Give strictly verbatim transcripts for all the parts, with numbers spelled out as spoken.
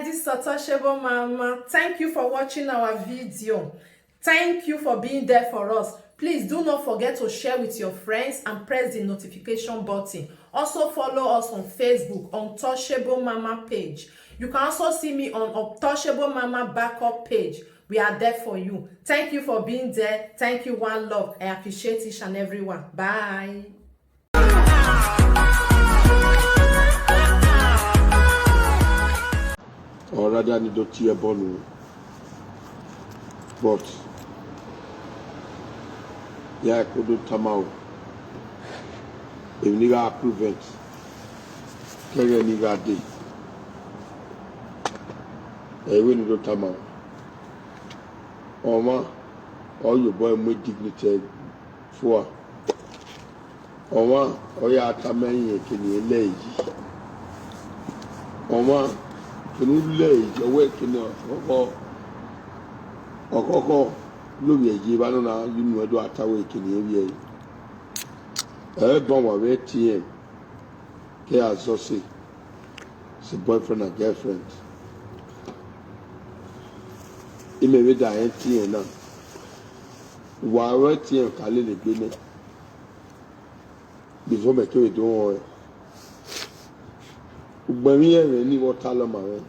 This is Untouchable Mama. Thank you for watching our video. Thank you for being there for us. Please do not forget to share with your friends and press the notification button. Also follow us on Facebook, Untouchable Mama page. You can also see me on Untouchable Mama backup page. We are there for you. Thank you for being there. Thank you, one love. I appreciate each and every one. Bye. Ọ ra dia ni do tie ẹbọ nu, but ya ẹko do tama o, emwi ni gha prevent kẹghẹ ni gha dee, ẹ i wẹ ne I do tama o. Ọmwa ọ ye obọ mu dignity fua. Ọmwa ọ ya tama irẹn eke ne irẹn lẹ yi. Ọmwa eke ne u lẹ yi, ọ wẹ eke ne ọkhọkhọ, ọkhọkhọ lo vbiẹ yi evba nọ na, ye unu ẹn do a ta wẹ eke ne irẹn vbiẹ yi. Ẹ i ban wa vbe tie ẹn ke a zọ sẹ, sẹ boyfriend and girlfriend. Imẹ vbe da rẹn tie ẹn na, wa rẹn tie ẹn ka lele egbe nẹ. Before mẹ kevbe do rẹn ọnrẹn, ugbẹn vbe irẹn mwẹ ni vbe ọ talọ ma mwẹ,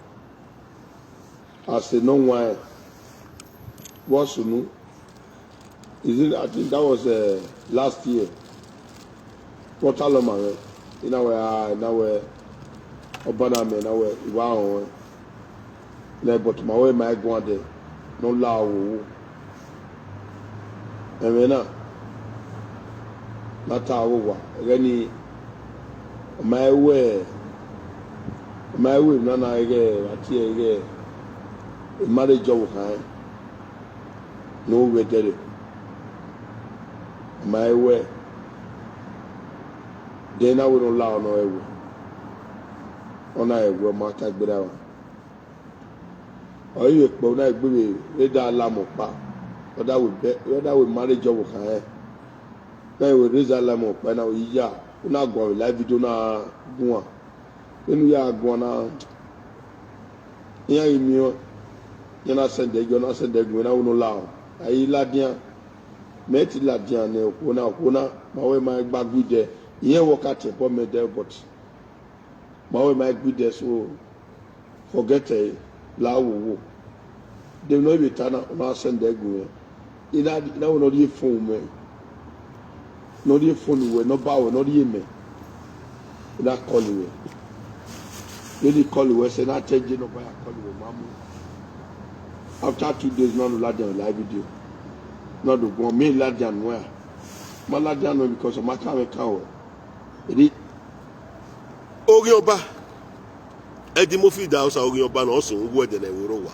a sẹ ne ọ wan ẹn vbe ọ sunu. Is it, I think that was, uh, last year. Vbe ọ talọ ma mwẹ, I na wẹ, ah, I na wẹ, ọba na mẹ, I na wẹ, I wa rẹn ọnrẹn. Nẹ, but ma wẹ ma i guan dẹ ne ọ la owowo. Ẹmwẹ na, na ta vbe owa, ẹghẹ ni, ọ ma i wẹ, ọ ma i wẹ emwi nana ighẹ, a tie ighẹ, marriage ọvbokhan rẹn ne ọ vbe dẹrriọ, ọ ma i wẹ, dẹ na wẹ ne ọ la ọ nọ ẹwẹ, ọ na ẹwẹ ọ ma ta gberra wa. Ọ i vbe kpọ na egbe vbe da la amẹ ọkpa, ọ da wẹ bẹ, ọ da wẹ marriage ọvbokhan rẹn. Na wẹ reza la amẹ ọkpa na, ọ i ya, u na guan vbe live video na guan. Vbene u ya guan na, iran ghi miẹn ọẹn, iran na sẹndẹ gie, ọ na sẹndẹ gie, na wẹ ne ọ la ọ. A i ladian, mẹ te ladian ne okhuo na, okhuo na, ma wẹ ma gba gu idẹ, irẹn wẹ ọ ka tie ẹbọ mẹ dẹ, but ma wẹ ma gbe idẹ, so forget ẹre, la wowo. De emwi ne ọ vbe ta na, ọ na sẹndẹ gu mwẹ. I na, I na wẹ ne ọ rhie phone mwẹ, ne ọ rhie phone wẹ, ne ọ ba wẹ, ne ọ rhie mẹ, I na call wẹ. Vbene I call wẹ sẹ, na tẹ je ne ọ ba ya call wẹ, ma mu. After two days, na do ladian live video. Na do guan, mẹ ladian nuẹn. Ma ladian nuẹn because ọ ma kan mwẹ kan wẹ. Eri, Oghian Ọba, Eddie Murphy da osa Oghian Ọba ne ọ sẹ uwu ẹdẹ ne ẹvbo rre owa.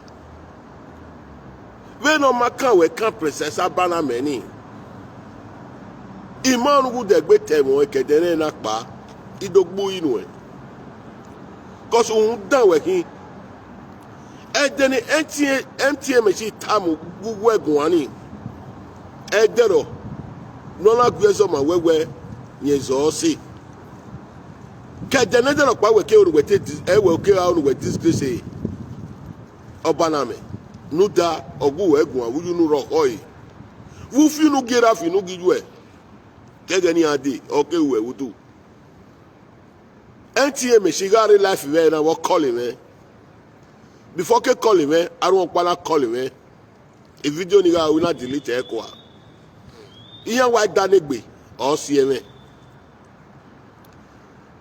Vbene ọ ma kan wẹ kan Princess Abanamẹ ni, I ma rhunmwuda egbe ta ẹmwẹ ọnrẹn ke ẹdẹ ẹre na kpa, I do gbe uri nuẹn. Cos uhunmwu dan wẹ khin. Ẹdẹ ne M T N, M T N machine tama uwu ẹguae ni, ẹdẹrọ ne ọ na gu ẹzọ ma wẹ wẹ rẹn zọ sẹ. Ke ẹdẹ ne ẹdẹrọ kpa wẹ ke unu wẹ te dis-, ẹ wẹ ke unu wẹ disgrace Abanamẹ, ne u da ọgua uwẹ guan vbe uyi unu rhọkhọe. Vbe ufi unu gie ra fi unu gie yuẹ, ke ẹghẹ ne iran dee, ọ ke ru ẹre vbe udu. M T N machine gha rre live vbe ẹre na, vbe ọ call mwẹ. Before ọ ke call mwẹ, arhuẹn ọkpa na call mwẹ. E video ni gha ru, I na delete ẹre kua. Iran wa da ne egbe, ọ si ẹmwẹ.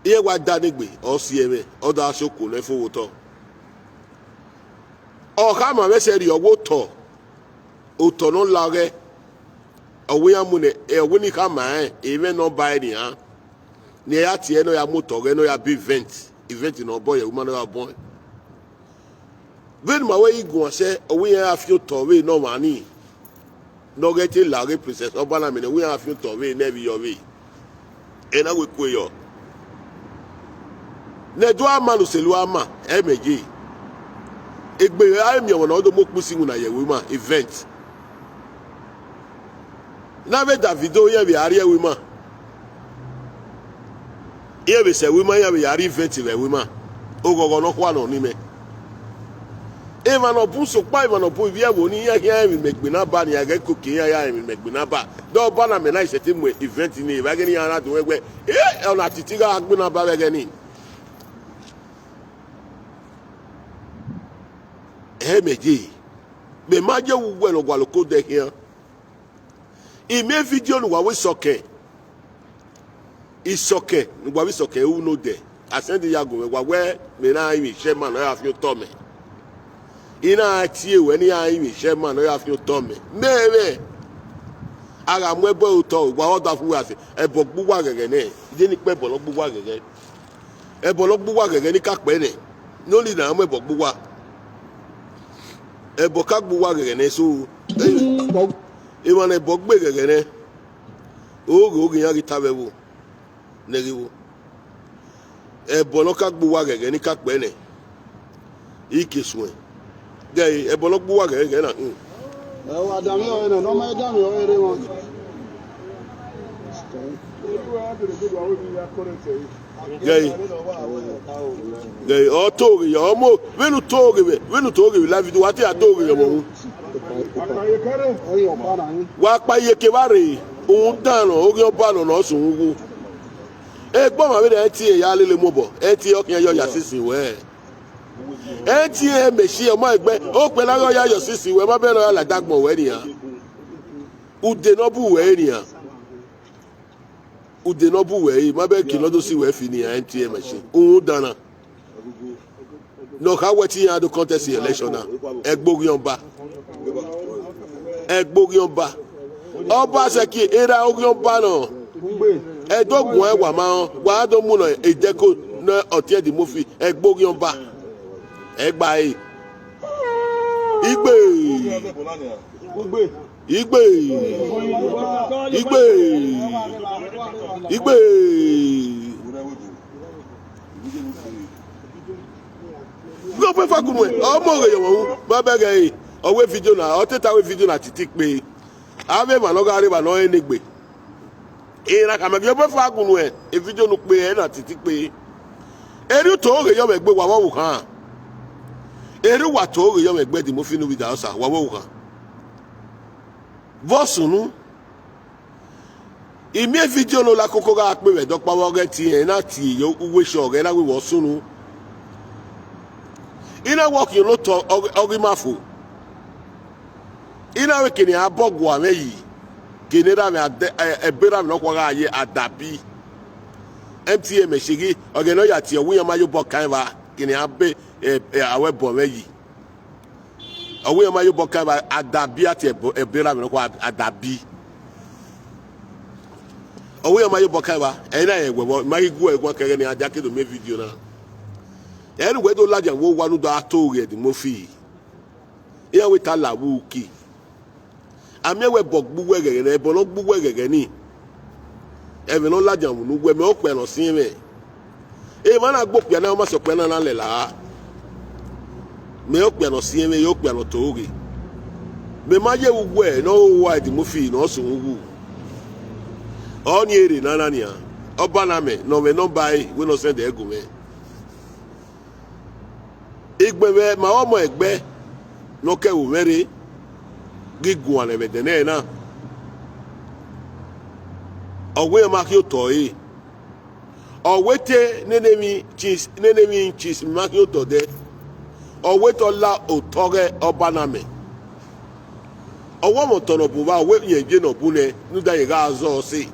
Iran wa da ne egbe, ọ si ẹmwẹ, ọ da sẹ okuo nẹ fo vbe otọ. Ọ khama mwẹ sẹrriọ, ọ wẹ otọ, otọ ne ọ la ọghẹ, ọ wẹ iran mu nẹ, ọ wẹ ne I khama rẹn, emwẹ ne ọ ba ẹre nian, ne a ya tie ẹre ne ọ ya mu otọ ọghẹ ne ọ ya ba event, event ne ọ bọ ye ẹvbo ima ne ọ ya bọ ẹn. Vbene ima wẹ i guan sẹ, ọ wẹ iran ya fian otọ vbe ne ọmwa ni, ne ọ ghẹ te la ọghe Princess Abanamẹ nẹ, ọ wẹ iran ya fian otọ vbe ne ẹ vbe yọ vbe. Ẹ na wẹ kue yọ. Ne ẹdẹ uwa ma ne osẹlẹ uwa ma, ẹ mẹ ye. Egbe a miẹn ọmwa ne ọ do mu okpisi iwinna ye ẹvbo ima, event. Ne a vbe Davido, iran vbe a rrie ẹvbo ima. Iran vbe sẹ ẹvbo ima, iran vbe ya rrie event vbe ẹvbo ima. Oghọghọ nọkhua nọ ni mẹ. Emwa ne ọ bun sokpan, emwa ne ọ bun ivbi ẹvbo ni, iran khian rẹn emwi ne imẹ gbe na ba, ne iran ghẹ koko iran ya rẹn emwi ne imẹ gbe na ba. De ọba na mẹ na sẹtin mu event ni, evba ẹghẹ ne iran na do wẹ, eh, ọna titi gha gbe na ba vbe ẹghẹ ni. Ẹmwẹ ye, mẹ ma ye vbe uwẹ ne ọ gualọ oko odẹ khian. I miẹn vidio ne uwa vbe isọkẹn, isọkẹn ne uwa vbe isọkẹn ru ne odẹ, a sẹndẹ ya gu mwẹ, wa wẹ mẹ na rinmwian chairman ne ọ ya fian otọ mẹ. I na tie ruẹ ne I ya rinmwian chairman ne ọ ya fian otọ mẹ. Mẹ mwẹ, a gha mu ẹbọ ẹre otọ, wa ọdafẹn uwa sẹ, ẹbọ gbe uwa ghẹghẹ nẹ, I de ni kpe ẹbọ ne ọ gbe uwa ghẹghẹ. Ẹbọ ne ọ gbe uwa ghẹghẹ ni ka kpẹ nẹ, ne ọ ni na mu ẹbọ gbe uwa. Ẹbọ ka gbe uwa ghẹghẹ nẹ, so, emwa ne ẹbọ gbe ghẹghẹ nẹ, oghe oghe iran ghi ta vbe ẹvbo, ne ẹ ghi vbo. Ẹbọ ne ọ ka gbe uwa ghẹghẹ ni ka kpẹ nẹ, I ke suẹn. Gẹe, ẹbọ ne ọ gbe uwa ghẹghẹ na, hmm. Ẹ wa danmwẹ ọre nẹ, ne ọ ma danmwẹ ọre rre wọn. Gẹe, gẹe, ọ to ghe ya, ọ mu, vbene u to ghe vbe, vbene u to ghe vbe live video, wa te ya to ghe vbe ọmọ ru. Wa kpa iyeke vba rre, uhunmwu dan nọ, oghian ọba nọ ne ọ sẹ uhunmwu wu. Egbe ọmwa vbene ẹ tie ya lele mu obọ, ẹ tie ọ khian yọ ya sisi wẹ. Ẹ tie mẹ si ọmọ ẹgbẹ, okpia na ghe ọ ya yọ sisi wẹ, ma bẹghe ne ọ ya la ẹdagbọn wẹ nian. Ude ne ọ bu wẹ ẹre nian. Ude ne ọ bu wẹ ẹre, ma bẹghe ke ne ọ do si wẹ fi nian, ẹ tie mẹ si. Uhunmwu dan na. Ne ọ kha wẹ te iran do contest election na, ẹgboghian ọba. Ẹgboghian ọba. Ọba Sẹki, erha oghian ọba nọ. Ẹ do guan wa ma rẹn, wa do mu nọ edẹko ne ọtiẹn Eddie Murphy, ẹgboghian ọba. Ẹ gba ẹre. Igbe. Igbe. Igbe. Igbe. Gọbọ efa kunu ẹ, ọ mọ ghe yọ wu, ma bẹghe ẹre, ọ wẹ vidio na, ọ te ta wẹ vidio na titi kpe. Avbe emwa ne ọ gha rre evba ne ọ rẹn ne egbe. Erha khama viọ obọ efa kunu ẹ, e vidio ne u kpe ẹre na titi kpe. Erriọ u to ghe yọ mwẹ egbe, wa vbe ọvbokhan. Erriọ uwa to ghe yọ mwẹ egbe, Eddie Murphy ne u vbe da ọsa, wa vbe ọvbokhan. Vbọ sunu? I miẹn vidio ne Olakoko gha kpe vbe ẹdẹ ọkpa vbe ọghe ẹtin, ẹ na tie ye uwu eshọ ọghẹ na wẹ vbọ sunu. I na wẹ ọkhiẹn ne otọ ọghe, ọghe ima fo. I na wẹ kene a bọ gua mwẹ yi, kene erha mwẹ adẹ, ẹ, ẹbe erha mwẹ nọkhua gha ye adabi. M T N mẹ sheghe, ọghẹ ne ọ ya tie ọwẹ iran ma ye obọ kan evba, kene a be, ẹ, ẹ, a wẹ bọ mwẹ yi. Ọ wẹ iran ma ye obọ kan evba, adabi a tie ẹbe, ẹbe erha mwẹ nọkhua adabi. Ọ wẹ iran ma ye obọ kan evba, ẹ i na rẹn wẹ vbọ, ma ghi gu ẹre guan kẹghẹ ne a dia ke do miẹn vidio na. Ẹ ne uwẹ do ladian vbe owa ne u do gha to ghe Eddie Murphy. Iran wẹ ta la vbe uki. A miẹn wẹ ẹbọ gbe uwẹ ghẹghẹ nẹ, ẹbọ ne ọ gbe uwẹ ghẹghẹ ni. Ẹmwẹ ne ọ ladian vbe unu uwẹ, mẹ okpia ne ọ siẹn mwẹ. Emwa na gbe okpia na, ọ ma sẹ okpia na na lẹla. Mẹ okpia ne ọ siẹn mwẹ, okpia ne ọ to ghe. Mẹ ma ye vbe uwẹ ne ọ ho uwa Eddie Murphy ne ọ sẹ uhunmwu wu. Ọni erha na na nian. Ọba na mẹ, ne ọ mwẹ nọmba ẹre, wẹ ne ọ sẹndẹ ẹre gu mwẹ. Igbẹn mwẹ ma ọmọ ẹgbẹ ne ọ ke ẹvbo mwẹ rre, ghi guan nẹ vbe ẹdẹnẹrẹ na. Ọ wẹ iran ma khian otọ ẹre. Ọ wẹ te nene emwi chis, nene emwi chis ma khian otọ dẹ. Ọ wẹ te ọ la otọ ọghe ọba na mẹ. Ọ wẹ ọmọ otọ ne ọ bun vba, ọ wẹ irẹn ye ne ọ bun nẹ, ne u da rẹn gha zọ ọse.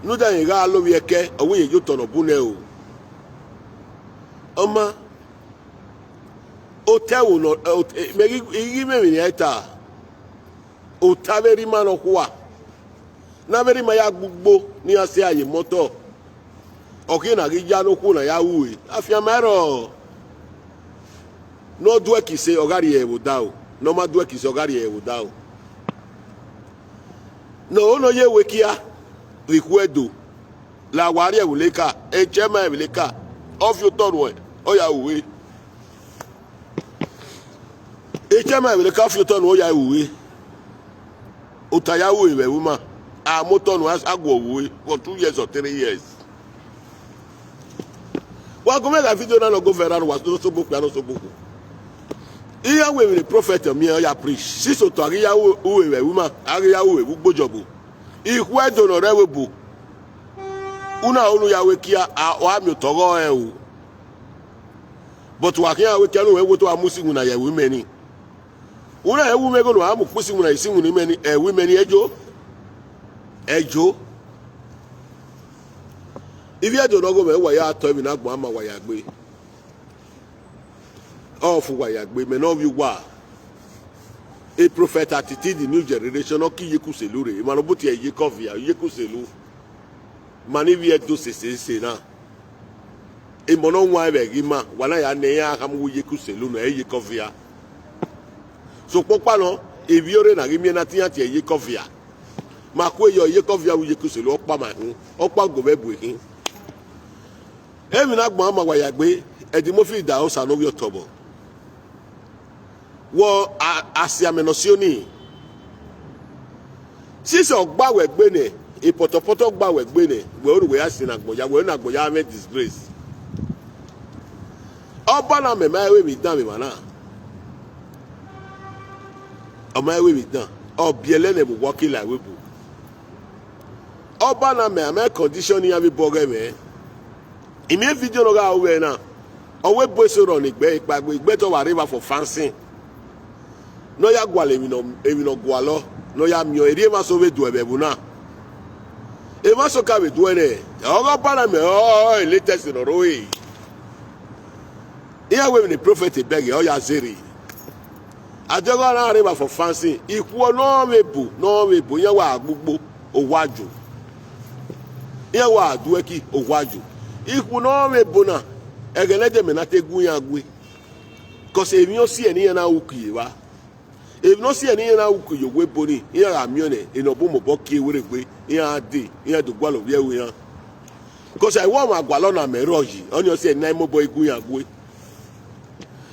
Ne u da rẹn gha lovbiẹ ẹkẹ, ọ wẹ irẹn ye otọ ne ọ bun nẹ o. Ọ ma, otọ ẹvbo nọ, ẹ, ot-, ẹ, mẹ ghi, I ghi mwẹ emwi ne iran ta. Ota vbe rre ima nọkhua, ne a vbe rre ima ya gbe ugbo ne iran sẹ a ye imọtọ. Ọ khian na ghi ya ne okhuo na ya ru ẹre, afianma i rrọọ. Ne ọ duẹ ẹki sẹ, ọ gha rrie ẹre vbe odaro. Ne ọ ma duẹ ẹki sẹ, ọ gha rrie ẹre vbe odaro. Ne ọ ho ne ọ ye ru ẹre kia, ghi khu ẹdo. La wa rrie ẹvbo leka, ẹchẹ ma ẹvbo leka, ọ fi otọ ruẹ, ọ ya ru ẹre. Ẹchẹ ma ẹvbo leka fi otọ nuẹn, ọ ya ru ẹre. Ota ya ru ẹre vbe ẹvbo ima. A mu otọ nuẹn, a guọ ru ẹre for two years or three years. Wa gu mwẹ gha vidio na ne ọ go viral, wa do sẹ obọ okpia ne ọ sẹ obọ okhuo. Iran wẹ emwi ne prophet miẹn ọ ya preach. Sisi otọ a ghi ya ru vbe ẹvbo ima, a ghi ya ru vbe ẹvbo ugbojọgbo. Ikhuo Ẹdo ne ọ rre ẹvbo ebo, u na ho ne u ya wẹ kia, a, ọ a miẹn otọ ọghọe o. But wa khian wẹ kia ne uwẹ wẹ otọ wa mu isi iwinna ye ẹvbo imẹ ni. U na rẹn wu mwẹ igho ne uwa mu ukpo isi iwinna, isi iwinna imẹ ni, ẹvbo imẹ ni, ẹjo. Ẹjo. Ivbi Ẹdo ne ọ gho mwẹ, wa ya tọ emwi ne agbọn ama wa ya gbe. Ọ fu wa ya gbe, mẹ ne ọ vbe uwa. A prophet attitude, the new generation, ọ ke Iyeku Selu rre, emwa ne ọ bu tie Iyeku Ovia, Iyeku Selu. Ma ne ivbi Ẹdo sese sese na. Emọ ne ọ wan vbe ẹghẹ ima, wa na ya nẹ iran khama uwu Iyeku Selu nọ, Iyeku Ovia. Sokpan ọkpa nọ, ivbi ore na ghi miẹn na te iran tie Iyeku Ovia. Ma kue yọ Iyeku Ovia vbe Iyeku Selu, ọkpa ma ehun, ọkpa go vbe bu ekhin. Emwi ne agbọn ama wa ya gbe, Eddie Murphy da Osa ne ovbi ọtobọ. Wọ a, asiamẹ ne ọ si oni. Sisi ọ gba wẹ gbe nẹ, ipọtọpọtọ gba wẹ gbe nẹ, wẹ ru wẹ ya sin agbọn ya, wẹ na agbọn ya mwẹ disgrace. Ọba na mẹ ma ru emwi dan vbe emwa na. Ọ ma ru emwi dan, ọ biẹlẹ nẹ vbe uwu ọkila ẹvbo ebo. Ọba na mẹ, a ma condition iran vbe bọghe mwẹ. I miẹn video ne ọ gha ru vbe na, ọ wẹ ebo eso rọ ne egbe kpaegbe, egbe te ọ wa rre evba for fansin. Ne ọ ya gualọ emwi ne ọ, emwi ne ọ gualọ, ne ọ ya miẹn ọẹn, erriọ emwa eso vbe duẹ vbe ẹvbo na. Emwa eso ka vbe duẹ nẹ, ọghe ọba na mẹ, ọ, latest ne ọ rre. Iran wẹ emwi ne prophet bẹghe, ọ ya zẹrriọ. Adiọghọ na rre evba for fansin, ikhuo ne ọ vbe ebo, ne ọ vbe ebo, iran wa gbe ugbo, owa ju. Iran wa du ẹki, owa ju. Ikhuo ne ọ vbe ebo na, ẹghẹ ne ẹdẹ mẹ na te gu iran gue. Cause emwi ọsiẹ ne iran na ru kie evba. Emwi ne ọsiẹ ne iran na ru kie ye owa ebo ni, iran gha miẹn nẹ, enọ bu mobọ kie werriegbe, iran dee, iran do gualọ ovbi ẹvbo iran. Cause ẹvbo ọmwa gualọ na mẹ rrọọ yi, ọnii ọsiẹ ne a i mobọ gu iran gue.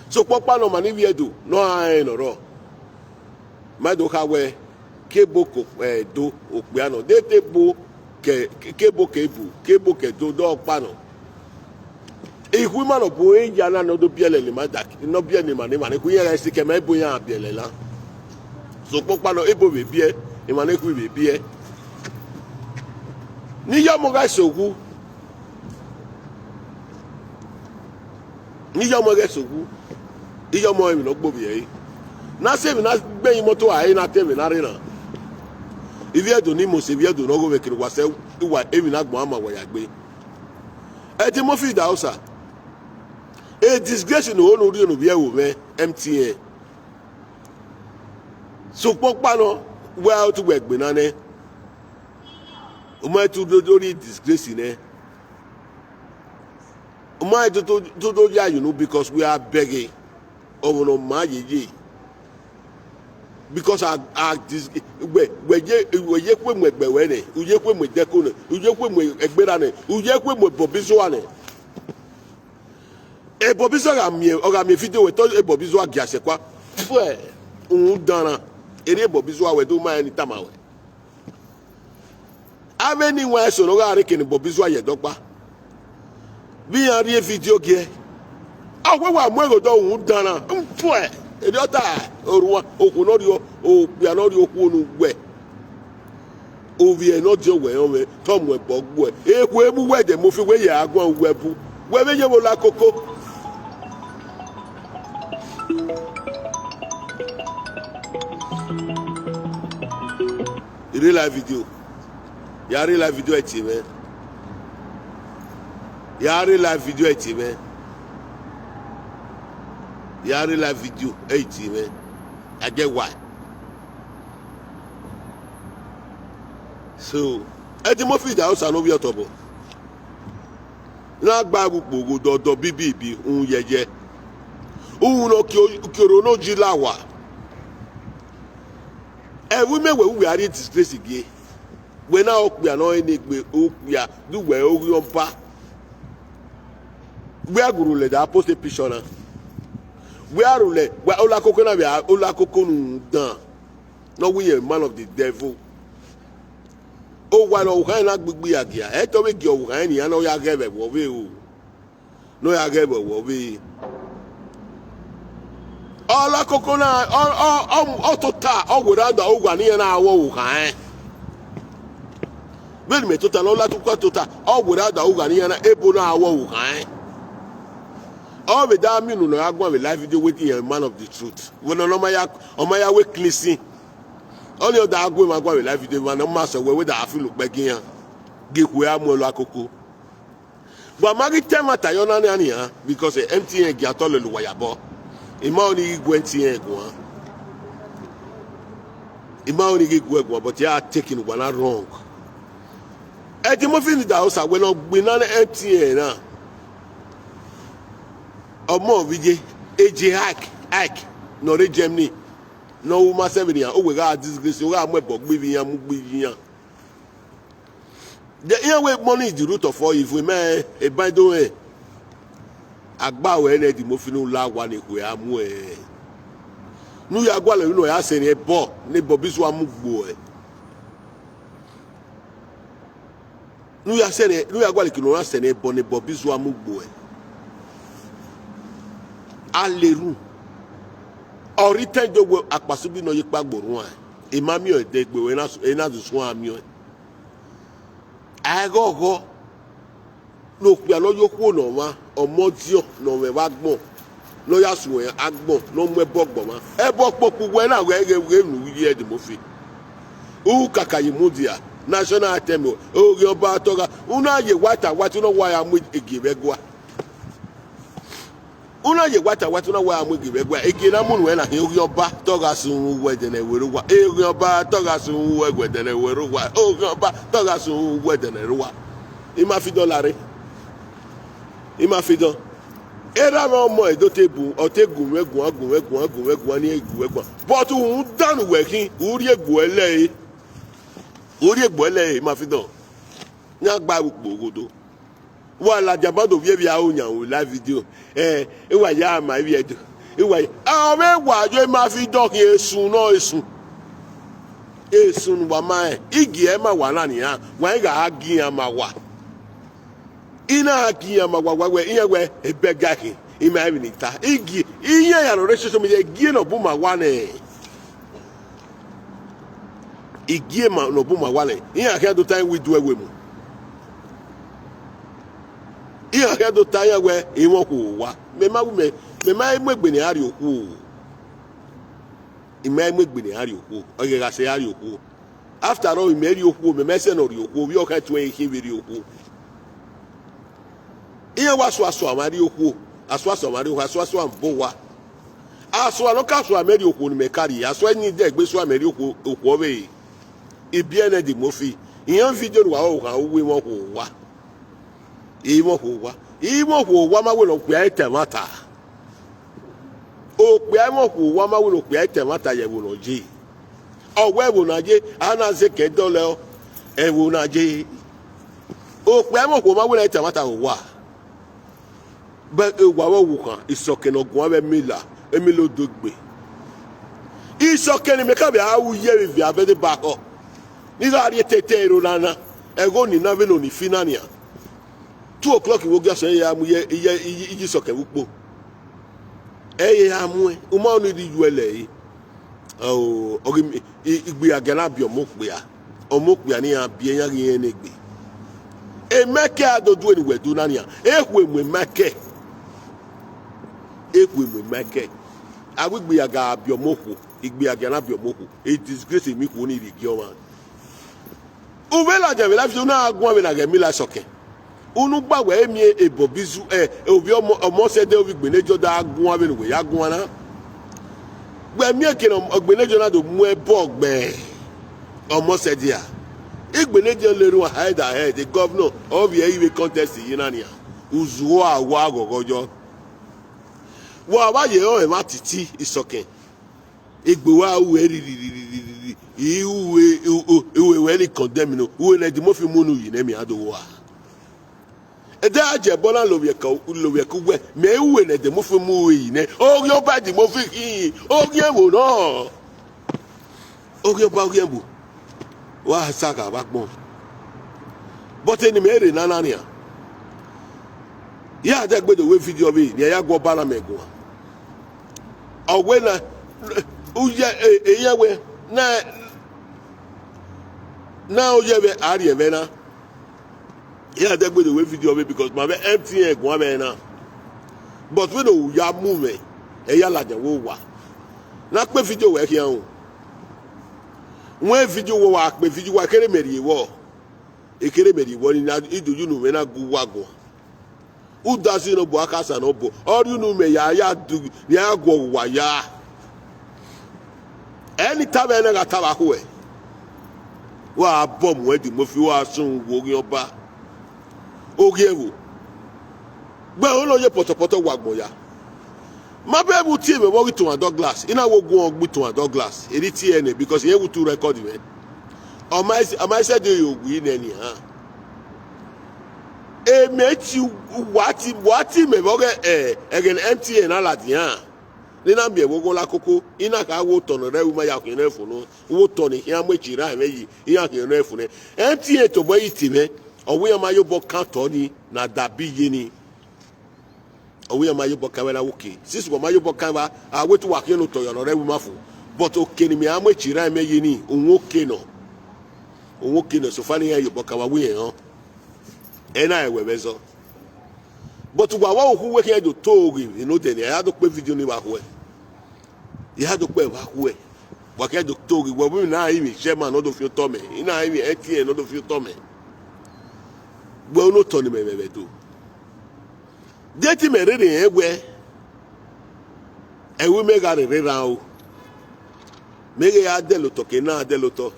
Sokpan ọkpa nọ, ma ne ivbi Ẹdo ne ọ rẹn ne ọ rrọọ. Ma do kha wẹ, ke ebo ke Ẹdo okpia nọ, de te ebo ke, ke ebo ke ebo, ke ebo ke Ẹdo, de ọkpa nọ. Ikhuo ima ne ọ bu ẹre ya na ne ọ do biẹlẹ ne ima da, ne ọ biẹlẹ ne ima, ne ima ne ikhuo iran ghẹ sikẹ ma ebo iran biẹlẹ na. Sokpan ọkpa nọ, ebo vbe biẹ, emwa ne ikhuo vbe biẹ. Ne iye ọmọ gha sẹ owu. Ne iye ọmọ ghẹ sẹ owu, iye ọmọ emwi ne ọ gbe ovbi ẹre. Ne a sẹ emwi ne a gbe ẹre imọto a re, ne a ta emwi ne a rre na. Ivbi Ẹdo ne I mose, ivbi Ẹdo ne ọ gho mwẹ, kene uwa sẹ uwa emwi ne agbọn ama uwa ya gbe. Eddie Murphy da Osa, e disgrace ne u ho ne u rhie ne ovbi ẹvbo mwẹ, M T N. Sokpan ọkpa nọ, wẹ a tu wẹ gbe na nẹ, u ma tu do, do rhie disgrace nẹ. U ma do, do, do, do ya unu because wẹ a bẹghe ọmwa ne ọ ma yeye. Because a, a dis-, wẹ, wẹ ye, wẹ ye khuemu ẹgbẹ wẹ nẹ, u ye khuemu ẹdẹko nẹ, u ye khuemu ẹgbera nẹ, u ye khuemu Bobby Zua nẹ. Bobby Zua gha miẹn, ọ gha miẹn video wẹ, te Bobby Zua gia sẹ kua. Fuẹ, uhunmwu dan na, erriọ Bobby Zua wẹ do ma rẹn ni tama wẹ. Avbe eni wan eso ne ọ gha rre kene Bobby Zua ye ẹdẹ ọkpa, vbe iran rhie video giẹ, a wẹ wa mu ẹghodọ uhunmwu dan na. Fuẹ, erriọ ta, orua, okhuo ne ọ rhie, okpia ne ọ rhie okhuo ne uwẹ. Ovbi ẹre ne ọ diọn wẹ rẹn ọmwẹ, te ọ mu ẹbọ gbuẹ. Ekhue mu uwẹ Eddie Murphy, wẹ ye a guan uwẹ bu. Wẹ vbe ye vbe ola koko. I rre live video. Ya rre live video ẹ tie mwẹ. Ya rre live video ẹ tie mwẹ. Ya rre live video ẹ tie mwẹ. I get why. So, Eddie Murphy da Osa ne ovbi ọtobọ. Na gba vbe ukpo gho dọdọ bibibi, uhunmwu yẹyẹ. Uhunmwu ne ọ kie, kie oro ne oji la owa. Ẹvbo imẹ wẹ, uwẹ a rhie disgrace gie. Wẹ na okpia ne ọ rre ne egbe, okpia, du wẹ oghian ọba. Wẹ a gu rhulẹ da post picture na. Wẹ a rhulẹ, wẹ ola koko na vbe a, ola koko nu dan. Ne ọ wẹ irẹn man of the devil. Owa ne ọvbokhan na gbigbi ya gia, ẹ te ọ vbe gie ọvbokhan nian ne ọ ya ghẹ vbe ẹvbo ọvbehe o. Ne ọ ya ghẹ vbe ẹvbo ọvbehe. Ọ la koko na, ọ, ọ, ọ, ọ tota, ọ werriegbe da ugha ne iran na wọ ugha ẹn. Vbene mẹ tota na, ọ la koko tota, ọ werriegbe da ugha ne iran na, ebo na wọ ugha ẹn. Ọ vbe da miẹn unu ne ọ ya guan vbe live video wetin iran man of the truth. Vbene ọ ma ya, ọ ma ya wẹ cleansing. Ọnii ọ da gu emwa guan vbe live video, emwa ne ọ ma sẹ wẹ, wẹ da feel ukpẹ gi iran. Gie ikhuo a mu ẹn la koko. Wa ma ghi ta ẹmwata ye ọna nian nian, because M T N gie a tọ lele uwa yabọ. I ma ọnii ghi gu M T N guan. I ma ọnii ghi gu ẹn guan, but iran taking uwa na wrong. Eddie Murphy ni da osa wẹ ne ọ gbinna ne M T N na. Ọmọ vbe iye, eje Ike, Ike, ne ọ rre Germany. Ne ọ ru ma sẹ vbe nian, ọ wẹ gha disgrace, ọ gha mu ẹbọ gbe ivbi iran, mu gbe ivbi iran. De iran wẹ money is the root of all evil, mẹ eban do rẹn. Agba ruẹ ne Eddie Murphy ne u la owa ne ikhuo a mu ẹn. Ne u ya gualọ emwi ne ọ ya sẹ ne ẹbọ, ne Bobrisky a mu gbe uẹ. Ne u ya sẹ ne, ne u ya gualọ eke ne ọ na sẹ ne ẹbọ, ne Bobrisky a mu gbe uẹ. A le ru. Ọ rhie itẹn do wẹ akpasubi ne ọ ye ekpa gbe orhuan, I ma miẹn ọẹn dẹgbe, ena do suẹn a miẹn ọẹn. A i ghọghọ ne okpia ne ọ ye okhuo ne ọmwa, ọmọ ọdiọn ne ọ mwẹ vbe agbọn, ne ọ ya suẹn agbọn, ne ọ mu ẹbọ gbe ọmwa. Ẹbọ kpokpo uwẹ na ghẹ ghẹ ghẹ unu vbe iye Eddie Murphy. U kaka ye mudia, national anthem, Oghian Ọba tọ gha, u na ye white and white, u na wa ya mu egie vbe ẹguae. U na ye white and white, u na wa ya mu egie vbe ẹguae, egie na mu nuẹn na hin, Oghian Ọba tọ gha sun uwu ẹdẹnẹ wẹrẹ owa, Oghian Ọba tọ gha sun uwu ẹdẹnẹ wẹrẹ owa, Oghian Ọba tọ gha sun uwu ẹdẹnẹ rre owa. I ma fi dọ la rre. I ma fi dọ. Erha mwẹ ọmọ Edo te bu, ọ te gu mwẹ guan, gu mwẹ guan, gu mwẹ guan, ne I gu mwẹ guan. But rhunmwuda ne uwẹ khin, u rhie egbe uẹ lẹre. U rhie egbe uẹ lẹre, I ma fi dọ. Yan gba vbe ukpo ghodo. Wa ladian ban do vbiẹ vbe aro yan ru live video. Ẹ, I wa ya ma ivbi Ẹdo. I wa ya, ọ vbe wa yo, I ma fi dọ khian esun nọ esun. Esun ne uwa ma rẹn, I gie ẹre ma wa na nian, wa i gha gie iran ma wa. I na gie iran ma wa, wa wẹ, iran wẹ, ebẹga khin, I ma rẹn emwi ne I ta. I gie, iran ya ne ọ rre social media, I gie ne ọ bu ma wa nẹ. I gie ma ne ọ bu ma wa nẹ, iran khian do ta iwinduẹ ẹvbo emu. Iran khian do ta iran wẹ, I mwẹ okhuo vbe owa. Mẹ ma gu mẹ, mẹ ma mu egbe ne a rrie okhuo. I ma mu egbe ne a rrie okhuo. Ọ ghẹ gha sẹ a rrie okhuo. After all, imẹ rrie okhuo, mẹ ma sẹ ne ọ rrie okhuo, ovbi ọ khian tuẹn ẹre khin vbe rrie okhuo. Iran wa sua sua mwa rrie okhuo, a sua sua mwa rrie okhuo, a sua sua mwa bọ owa. A sua ne ọ ka sua mẹ rrie okhuo ne imẹ ka rrie, a sua ni dẹ egbe sua mẹ rrie okhuo, okhuo ọvbehe. I biẹ nẹ Eddie Murphy, iran video ne uwa ho khan, uwu I mwẹ okhuo vbe owa. I mwẹ okhuo vbe owa, I mwẹ okhuo vbe owa ma wẹ ne okpia i ta ẹmwata. Okpia i mwẹ okhuo vbe owa ma wẹ ne okpia i ta ẹmwata ye ẹvbo ne ọ ye. Ọ wẹ ẹvbo ne a ye, a na zẹ ekẹn dọlọ ẹvbo ne a ye. Okpia i mwẹ okhuo ma wẹ ne a i ta ẹmwata vbe owa. Bẹ owa vbe ọvbokhan, Isọkẹn ne ọ guan vbe Emila, Emila Odogbe. Isọkẹn ne imẹ ka vbe a ru ye vbe ivia vbe deba họ. Ne I gha rrie tete ẹre na na, ẹghẹ ọnii na vbene ọnii fi na nian. Two o'clock vbe ogiasọn, ẹ ya mu iye, iye, iye, iye Isọkẹn vbe ukpo. Ẹ ya mu ẹn, u ma ọnii rhie iyuẹ lẹre. Ọ, ọ ghi, i, igbe agia na biẹ ọmọ okpia. Ọmọ okpia ne iran biẹ, iran ghi rẹn ne egbe. Michael a do du eni wẹ do na nian, ekhue mu Michael. Ekhue mu Michael. A wẹ igbe agia biẹ ọmọ okhuo, igbe agia na biẹ ọmọ okhuo. E disgrace emwi ikhuo ni rhie gie ọmwa. U vbe ladian vbe live video, u na guan vbe na ghẹ Emila Isọkẹn. Unu gba wẹ e miẹn Bobrisky, ẹ, ovbi ọmọ, ọmọ sẹ de ovbi Igbenegio da guan vbene uwẹ ya guan na. Wẹ miẹn eke ne Igbenegio na do mu ẹbọ gbe ọmọ sẹ dia. Igbenegio le erhunmwu ahead ahead, the governor, ọ vbiẹ i vbe contest yi na nian. Uzuo a wa ghọghọ yọ. Wa vba ye ọnrẹn mwa titi Isọkẹn. Egbe wa ru ẹre rirhirirhirhirhi, i ru e, u, u, u, uwẹ ni condemn nọ, uwẹ ne Eddie Murphy mu unu yi nẹ, mẹ a do wa. Ẹdẹ a jẹ ẹbọ na lovbiẹ ka, lovbiẹ ka uwẹ, mẹ i ru uwẹ ne Eddie Murphy mu unu yi nẹ, Oghian Ọba Eddie Murphy khin, Oghian ẹvbo nọ. Oghian Ọba, Oghian ẹvbo. Wa sa gha vbe agbọn. But eni mẹ rre na na nian. Ya dẹ gbe do wẹ video vbe, ne a ya gu Ọba na mẹ guan. Ọ wẹ na, u ye, e, e, iran wẹ na, na ọ ye vbe a rrie ẹmwẹ na. Iran dẹgbe do wẹ video mwẹ because ma vbe M T N guan vbe na. But vbene u ya mu mwẹ, ẹ ya ladian vbe owa. Na kpe video wẹ khian o. Wẹ video wẹ wa kpe video wa kere mẹ rhie vbọ. Ekere mẹ rhie vbọ ni na, I do ye unu mwẹ na gu uwa guan. Udazi nọ bu akhasa nọ bu. Ọ rhie unu mwẹ ya ya du, ya ya guọ uwa ya. Ẹ ni tavbe ẹre na gha tavba khuẹ. Wa bọ mu Eddie Murphy, wa sunu wo oghian ọba. Oghian ẹvbo. Gbe olo ye pọtọpọtọ wa gbọn ya. Ma bẹ vbe uti mwẹ vbe ọ ghi tuan Douglas. I na wo guan gbe tuan Douglas. Eri tie nẹ because irẹn wu tu record mwẹ. Ọ ma ẹse, ọ ma ẹse do ye owi nẹ nian. Emẹ ti wa ti, wa ti mẹ vbe ọghe, eh, ẹghẹ ne M T N na ladian. Ne I na miẹn vbe ogho la koko, I na kha wo otọ ne ọ rre ẹvbo ima ya khian nẹ fo nọ, wo otọ ne I khian mu echi ra ẹmwẹ yi, I ya khian nẹ fo nẹ. M T N tobọ yi te mwẹ, ọ wẹ iran ma ye obọ kan otọ ni na dabi ye ni. Ọ wẹ iran ma ye obọ kan vbe na wo ke. Since wa ma ye obọ kan vbe, a wẹ te uwa khian ne otọ yọ ne ọ rre ẹvbo ima fo. But oke ne imẹ a mu echi ra ẹmwẹ yi ni, uhunmwu oke nọ. Uhunmwu oke nọ, so far ne iran ye obọ kan vbe, a wẹ iran họn. Ẹ na rẹn wẹ vbe ẹzọ. But wa wa okhu wẹ khian do to ghe vbe ne odẹ ni, a ya do kpe video ni vbe akhuẹ. I ya do kpe vbe akhuẹ. Wa khian do to ghe, wẹ vbe na rinmwian chairman ne ọ do fi otọ mẹ, I na rinmwian M T N ne ọ do fi otọ mẹ. Wẹ unu otọ ne imẹ mwẹ vbe do. De te imẹ rherhe rẹn wẹ, ẹvbo imẹ gha rherhe rran o. Mẹ ghe ya dẹlẹ otọ ke na dẹlẹ otọ.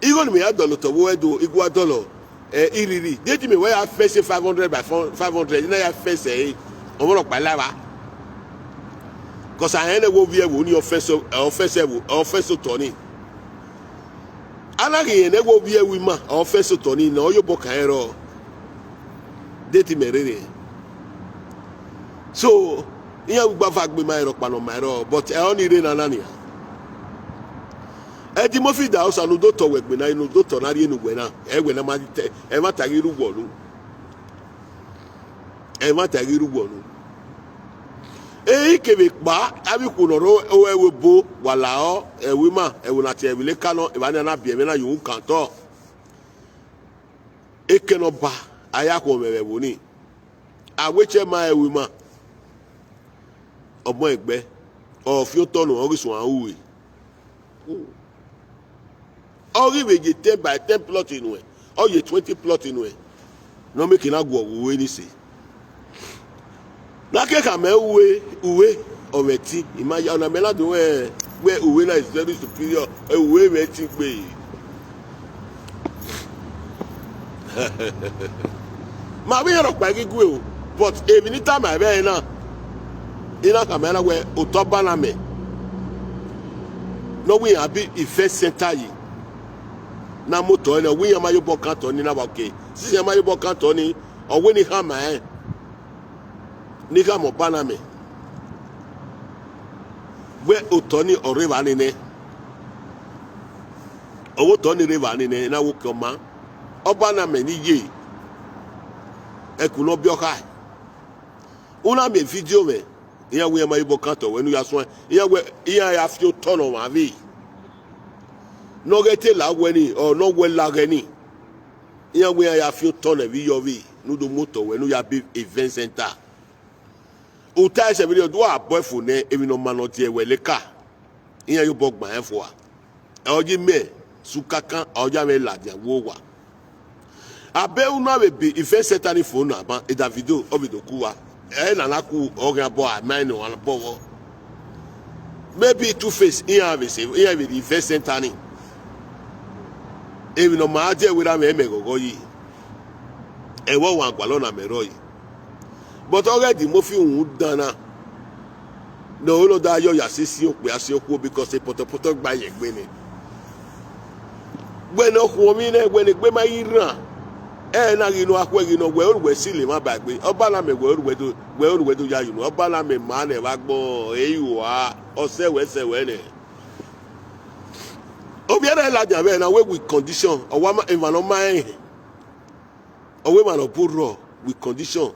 Igho ne imẹ ya dọlọ otọ vbe Ẹdo, I gua dọlọ, eh, irhirhi. De te imẹ wẹ ya fẹse five hundred by five hundred, I na ya fẹse ẹre, ọmwa rhọkpa la evba. Cause a rẹn ne ẹvbo ovbi ẹvbo ni ọ fẹse, ọ fẹse ẹvbo, ọ fẹse otọ ni. A na ghi rẹn ne ẹvbo ovbi ẹvbo ima, ọ fẹse otọ ni, ne ọ ye obọ kan rrọọ. De te imẹ rherhe. So, iran ru igba va gbe ma rhọkpa ne ọ ma rrọọ, but ẹ ọnii rre nana nian. Eddie Murphy da osa ne u do otọ wẹ egbe na, ne u do otọ na rhie ne uwẹ na, ẹ wẹ na ma te, ẹmwata ghi rre uwẹ unu. Ẹmwata ghi rre uwẹ unu. Ehe kevbe kpa, avbe ikhuo ne ọ rre ẹvbo ebo, wa lahọ, ẹvbo ima, ẹvbo ne a tie ẹvbo leka nọ, evba nian na biẹ ẹmwẹ na ye uhunmwu kan otọ. Eke ne ọba, a ya khuọnmwẹ vbe ẹvbo ni. A wẹ chairman ẹvbo ima, ọ mọ ẹgbẹ, ọ fi otọ nuẹn, ọ ghi suẹn ru ue. Ọ ghi vbe ye ten by ten plot nuẹn, ọ ye twenty plot nuẹn, ne ọ mieke na guọghọ uwe ni sẹ. Ne a ke khama uwe, uwe, ọ mwẹ ẹtin, I ma ya, ọna mẹ na do wẹ, wẹ uwe na is very superior, uwe mwẹ ẹtin gbe. Ma vbe iran rhọkpa ghi gue o, but emwi ne I tama ẹvbo ẹre na, I na khama na wẹ otọ ọba na mẹ, ne ọ wẹ iran bi event center yi, ne a mu otọ ẹre, ọ wẹ iran ma ye obọ kan otọ ni na vbe oke, since iran ma ye obọ kan otọ ni, ọ wẹ ne I khama rẹn, ne I khama ọba na mẹ, wẹ otọ ni ọ rre evba nene, ọ wẹ otọ ni rre evba nene, ne a wẹ oke ọ maa. Ọba na mẹ ni ye, ẹkun ne ọ biẹ ọ khae. U na miẹn vidio mwẹ, iran wẹ iran ma ye obọ kan otọ wẹ ne u ya suẹn, iran wẹ iran ya fi otọ ne ọmwa vbe, ne ọ ghẹ te la wẹ ni, ọ ne ọ wẹ la ghẹ ni. Iran wẹ iran ya fi otọ ne ẹvbo iyọvbi ne u do mu otọ wẹ ne u ya be event center. U ta ẹsẹ vberriọ, do a bọ ẹfo nẹ emwi ne ọ ma ne ọ die ẹwẹ leka, iran ye obọ gban rẹn fua. Ẹ ọ ye imẹ, Sukakan, ọ ya mwẹ ladian vbe owa. Abe u na vbe be event center ni fo na ban, e Davido, ọ vbe do ku uwa. Ẹ na na ku ọghe abọ a ma nọ ọmwa bọ vbọ. Maybe Two Face, iran vbe se, iran vbe rhie event center ni. Emwi ne ọ ma die ẹwẹ ra mwẹ, mẹ ghọghọ yi. Ẹvbo ọmwa gualọ na mẹ rrọọ yi. But ọghe Eddie Murphy uhunmwu dan na, ne ọ na da yọ ya si si okpia si okhuo because pọtọpọtọ gba ye egbe nẹ. Wẹ ne ọ khuọnmwi nẹ, wẹ ne egbe ma ghi rran, ẹ na ghi nọ akhuẹ ghi nọ, wẹ oruwẹ si le emwa ba egbe. Ọba na mẹ wẹ oruwẹ do, wẹ oruwẹ do ya ye unu. Ọba na mẹ ma nẹ vbe agbọn, e ru a, ọ sẹ wẹ sẹ wẹ nẹ. Ovbi ẹre ladian vbe na wẹ with condition, ọ wa ma, emwa ne ọ ma rẹn hẹn. Ọ wẹ emwa ne ọ bu rrọọ with condition.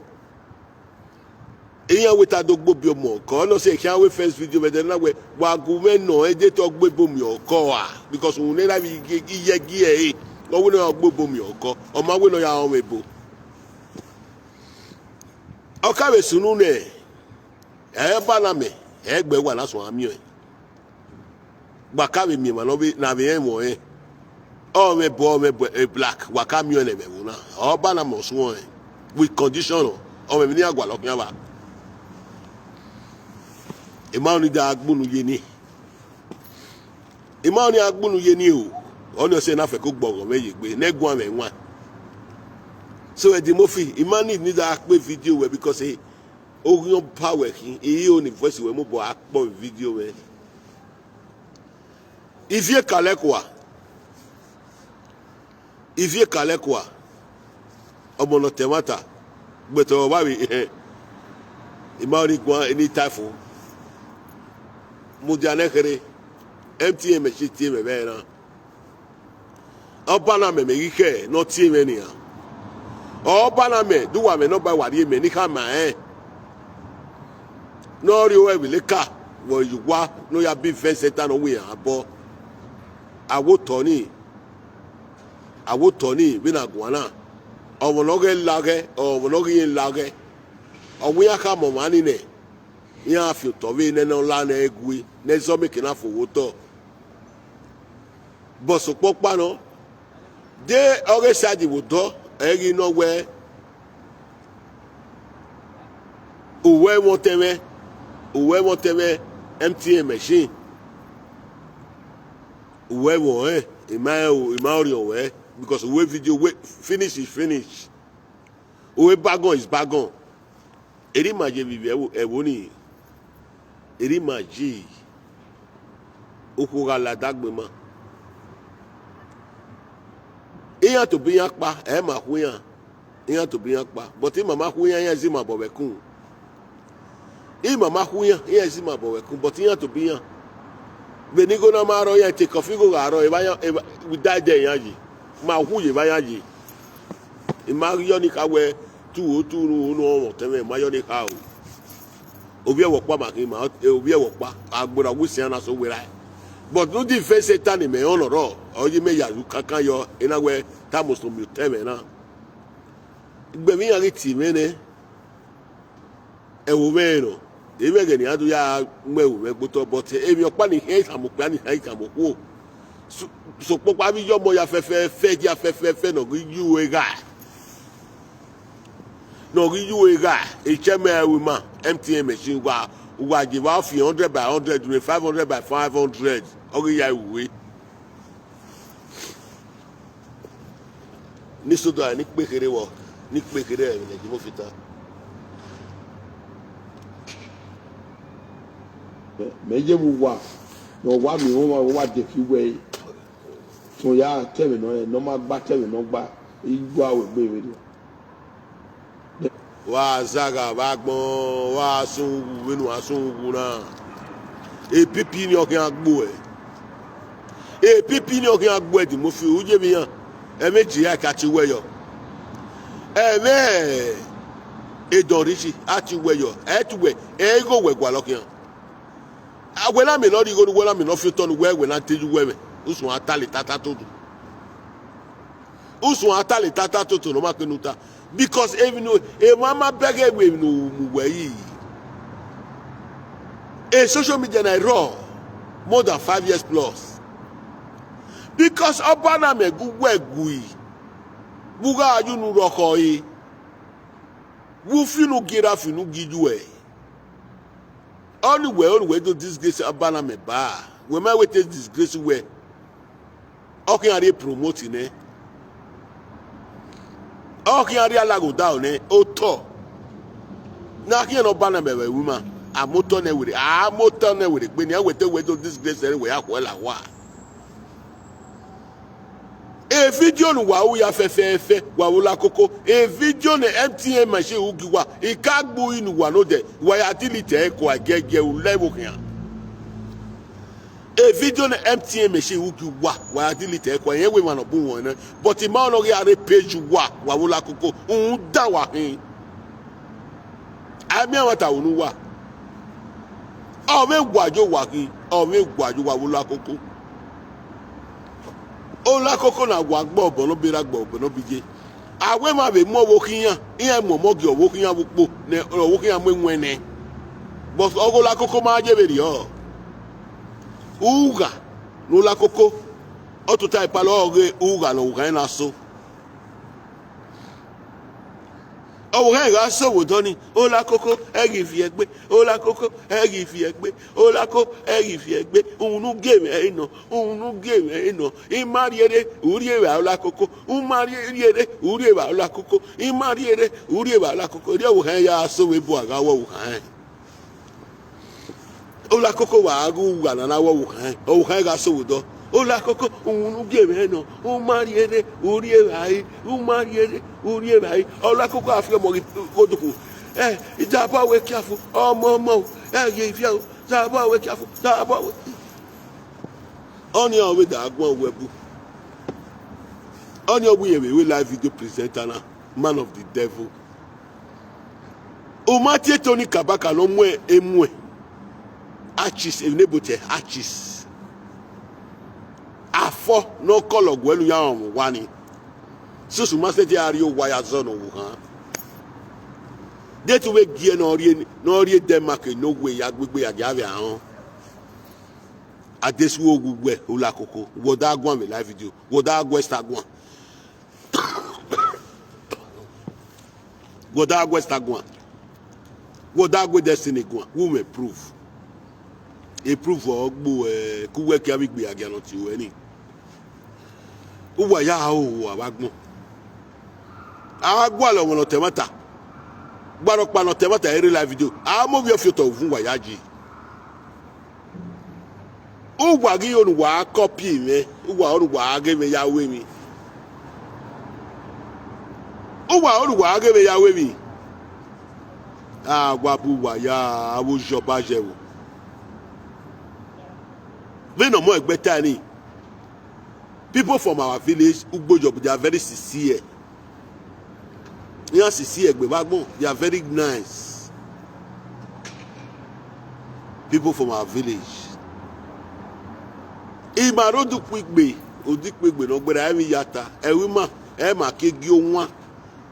Iran wẹ te a do gbe obiọmọ ọkọ, ọ nọ sẹ khian wẹ first video vbe ẹdẹ na wẹ, wa gu mwẹ nọ, e de te ọ gbe ebo miẹn ọkọ a, because uhunmwu ne erha vbe iye, iye ẹre, ọ wẹ ne ọ gbe ebo miẹn ọkọ, ọ ma wẹ ne ọ ya rọnmwẹ ebo. Ọ ka vbe sunu nẹ, ẹ ba na mẹ, ẹ gbe wa na suẹn miẹn ọẹn. Wa ka vbe miẹn emwa ne ọ vbe, ne a vbe rẹn mwẹ ọnrẹn. Ọ mwẹ ebo, ọ mwẹ ebo, e black, wa ka miẹn ọẹn ne ẹmwẹ ẹvbo na. Ọ ba na mẹ ọsuẹn ọnrẹn, with condition nọ, ọ mwẹ emwi ne iran gualọ khian vba. I ma ni da gbunu ye ni. I ma ni a gbunu ye ni o. Ọnii ọ sẹ ne a fẹko gbe ọghọ mwẹ ye egbe, ne ẹ guan mwẹ wan. So, Eddie Murphy, I ma need ni da kpe video wẹ because, eh, oghian ọba wẹ khin, I ro ne voice wẹ mobọ a kpọ vbe video mwẹ. Ivie kalẹ kua, ivie kalẹ kua, ọmọ ne ọ ta ẹmwata, gbẹtọ ọvbavbe ehẹn, I ma ni guan eni taifo. Mudia nẹ kherhe, M T N machine tie mwẹ vbe ẹre na. Ọba na mẹ, mẹ ghi khẹ ne ọ tie mwẹ nian. Ọba na mẹ, de uwa mwẹ ne ọ ba wa rhie mẹ ne I khama rẹn. Ne ọ rrie ruẹ vbe leka, vbe ọ ye uwa ne ọ ya ba event center ne ọ wẹ iran abọ. A wẹ otọ nii, a wẹ otọ nii vbene a guan na. Ọmọ ne ọ ghẹ laghẹ, ọmọ ne ọ ghi rẹn laghẹ. Ọ wẹ iran khama ọmwa nii nẹ, iran fian otọ vbe nene ọ la nẹ gue, ne ẹzọ mieke na fo vbe otọ. But sokpan ọkpa nọ, de ọghe side vbe odọ, ẹ ghi nọ wẹ, uwẹ ẹmwẹ ọtẹn mwẹ, uwẹ ẹmwẹ ọtẹn mwẹ, M T N machine, uwẹ ẹmwẹ ọnrẹn, I ma rẹn o, I ma rẹn orhiọn ruẹ, because uwẹ video, uwẹ finish is finish. Uwẹ bargain is bargain. Erha ima ye vbe ivbi ẹvbo, ẹvbo nii, erha ima yi, okhuo gha la dagbe ma. Iran tobọ iran kpa, ẹ ma khu iran, iran tobọ iran kpa, but ima ma khu iran, iran zẹ ima bọ vbe ẹkun. Ima ma khu iran, iran zẹ ima bọ vbe ẹkun, but iran tobọ iran. Vbene igho na ma rrọọ, iran te kọfi igho gha rrọọ, evba iran, evba, without them iran yi, ma khu ye evba iran yi. I ma ghi yọ ni kha wẹ, tu o, tu unu, unu ọmwẹ ọtẹn mwẹ, I ma yọ ni kha o. Ovbi ẹvbo ọkpa ma khin ma, ovbi ẹvbo ọkpa, a gberra wẹ isian na so werriegbe. But ne ude event center ne imẹ rẹn ọnọrọ, ọ ye imẹ ya ru kankan yọ, ena wẹ te a must miẹn otọ ẹmwẹ na. Igbẹmwẹ iran ghi tie mwẹ nẹ, ẹvbo mwẹ rẹn nọ, emwi ẹghẹ ne iran do ya mu ẹvbo mwẹ gbe otọ, but emwi ọkpa ni khian tama okpia, ni khian tama okhuo. So, sokpan ọkpa vbe iyọmọ ya fẹfẹfẹ, ya fẹfẹfẹ ne ọ ghi ye ue gha. Ne ọ ghi ye ue gha, e chairman ẹvbo ima, M T N machine, uwa, uwa ye evba fi hundred by hundred, ne five hundred by five hundred, ọ ghi ya ru ue. Ni soda ni kpe kherhe vbọ, ni kpe kherhe ẹmwẹ ne Eddie Murphy ta. Mẹ, mẹ ye vbe uwa, ne ọ wa miẹn ọmwa, ọ wa defi wẹ, sọn ya te ẹmwẹ nọ, ne ọ ma gba te ẹmwẹ ne ọ gba, I gua wẹ egbe vberriọ. Wa zagha vbe agbọn, wa sun uwu vbene uwa sun uwu na. Epipi ni ọ khian gbe uẹ. Epipi ni ọ khian gbe uẹ, Eddie Murphy, u ye vbe iran. Ẹmwẹ eji hia ka tie uwẹ yọ. Ẹmwẹ edọnrhishi a tie uwẹ yọ. Ẹ tie uwẹ, ẹ igho wẹ gualọ khian. A wẹ na miẹn ne ọ rhie igho ne uwẹ, na miẹn ne ọ fi otọ ne uwẹ, wẹ na te ye uwẹ mwẹ. Usun a ta le tata toto. Usun a ta le tata toto ne ọ ma kpe ne u ta. Because emwi ne emwa ma bẹghe wẹ emwi ne u mu wẹ yi. E social media na i rrọọ more than five years plus. Because ọba na mẹ gu wẹ gui, vbe u gha ye unu rhọkhọ ẹre, vbe u fi unu gie ra fi unu gie iye uẹ. Ọni wẹ, ọni wẹ do disgrace ọba na mẹ ba, wẹ ma wẹ te disgrace uwẹ. Ọ khian rhie promote nẹ, ọ khian rhie alaghodaro nẹ, otọ ne a khian ne ọba na mẹ vbe ẹvbo ima, a mu otọ nẹ werriegbe, a mu otọ nẹ werriegbe, ne iran wẹ te wẹ do disgrace ẹre, wẹ ya khuẹ la owa. E vidio ne uwa ru ya fẹfẹfẹ, wa vbe la koko. E vidio ne M T N machine ru gie uwa, I ka gbe uri ne uwa nodẹ, wa ya delete ẹre kua giẹgiẹ, u lẹ vbe okhian. E vidio ne M T N machine ru gie uwa, wa ya delete ẹre kua, irẹn wẹ emwa ne ọ bu wọn nẹ. But I ma nọ ghi a rre page uwa, wa vbe la koko, rhunmwuda wa khin. A miẹn ẹmwata vbe unu uwa. Ọ vbe wa ye owa khin, ọ vbe wa ye owa vbe Olakoko. Olakoko na wa gbe obọ ne ọ be ra gbe obọ ne ọ be ye. A wẹ emwa vbe mu ọvbokhan iran, iran mu ọmọ gie ọvbokhan iran vbe ukpo, ne ọvbokhan iran mu ewẹn nẹ. But ọghe Olakoko ma ye vberriọ. Ugha ne Olakoko, ọ tota ipalọ ọghe ugha ne ọvbokhan na so. Ọvbokhan gha sẹ vbe odọ nii, Olakoko, ẹ ghi viẹ egbe, Olakoko, ẹ ghi viẹ egbe, Olako, ẹ ghi viẹ egbe, uhunmwu gie mwẹ nọ, uhunmwu gie mwẹ nọ, I ma rhie rre, u rhie vba Olakoko, u ma rhie rhie rre, u rhie vba Olakoko, I ma rhie rre, u rhie vba Olakoko, erriọ ọvbokhan ya sẹ vbe bu a gha wẹ ọvbokhan. Olakoko wa ghe ugha na na wẹ ọvbokhan, ọvbokhan gha sẹ vbe odọ. Olakoko, uhunmwu gie mwẹ nọ, u ma rhie rre, u rhie vba ẹre, u ma rhie rre, u rhie vba ẹre. Olakoko a fi ọmọ ghi ghodukhu. Ẹ, Izabọwe kiafu, ọmọ ọmọ o, ẹ ghi viẹ o, Izabọwe kiafu, Izabọwe. Ọnii ọ vbe da guan uwu ẹbu. Ọnii ọ wẹ irẹn vbe live video presenter na, man of the devil. U ma tie Tony Kabaka ne ọ mu emuẹn, artist, emwi ne ebo tie artist. Afọ ne ọ kọlọ guẹ ne u ya rọnmwẹ owa ni. Susu ma sẹtin a rrie owa ya zọ ne ọvbokhan. De te u vbe gie ne ọ rrie, ne ọ rrie Denmark ne owe ya gbe egbe ya gia vbe arọn. Adesuowu wẹ Olakoko, wẹ ọ da guan vbe live video, wẹ ọ da guẹ Esther guan. Wẹ ọ da guẹ Esther guan, wẹ ọ da guẹ Destiny guan, vbe u mwẹ proof? E proof ọ gbe uẹ, ke uwẹ ke avbe igbe a gia nọ tie ruẹ ni. Uwa ya hoho avbe agbọn. A gualọ ọmwa ne ọ ta ẹmwata, gbarọkpa ne ọ ta ẹmwata i rre live video, a mu ovbi ọfiotọ uvun uwa ya yi. Uwa ghi ho ne uwa copy mwẹ, uwa ho ne uwa ghe mwẹ ya ru emwi. Uwa ho ne uwa ghe mwẹ ya ru emwi. A wa bu uwa ya avbe ozi ọba ye ẹvbo. Vbene ọ mu ẹgbẹ ta ni, people from our village, Ugbojobo, they are very sincere. Iran sincere egbe vbe agbọn, they are very nice. People from our village. I ma rre odukpegbe, odukpegbe ne ọ gberra emwi ya ta, ẹvbo ima, ẹ ma ke gie owan,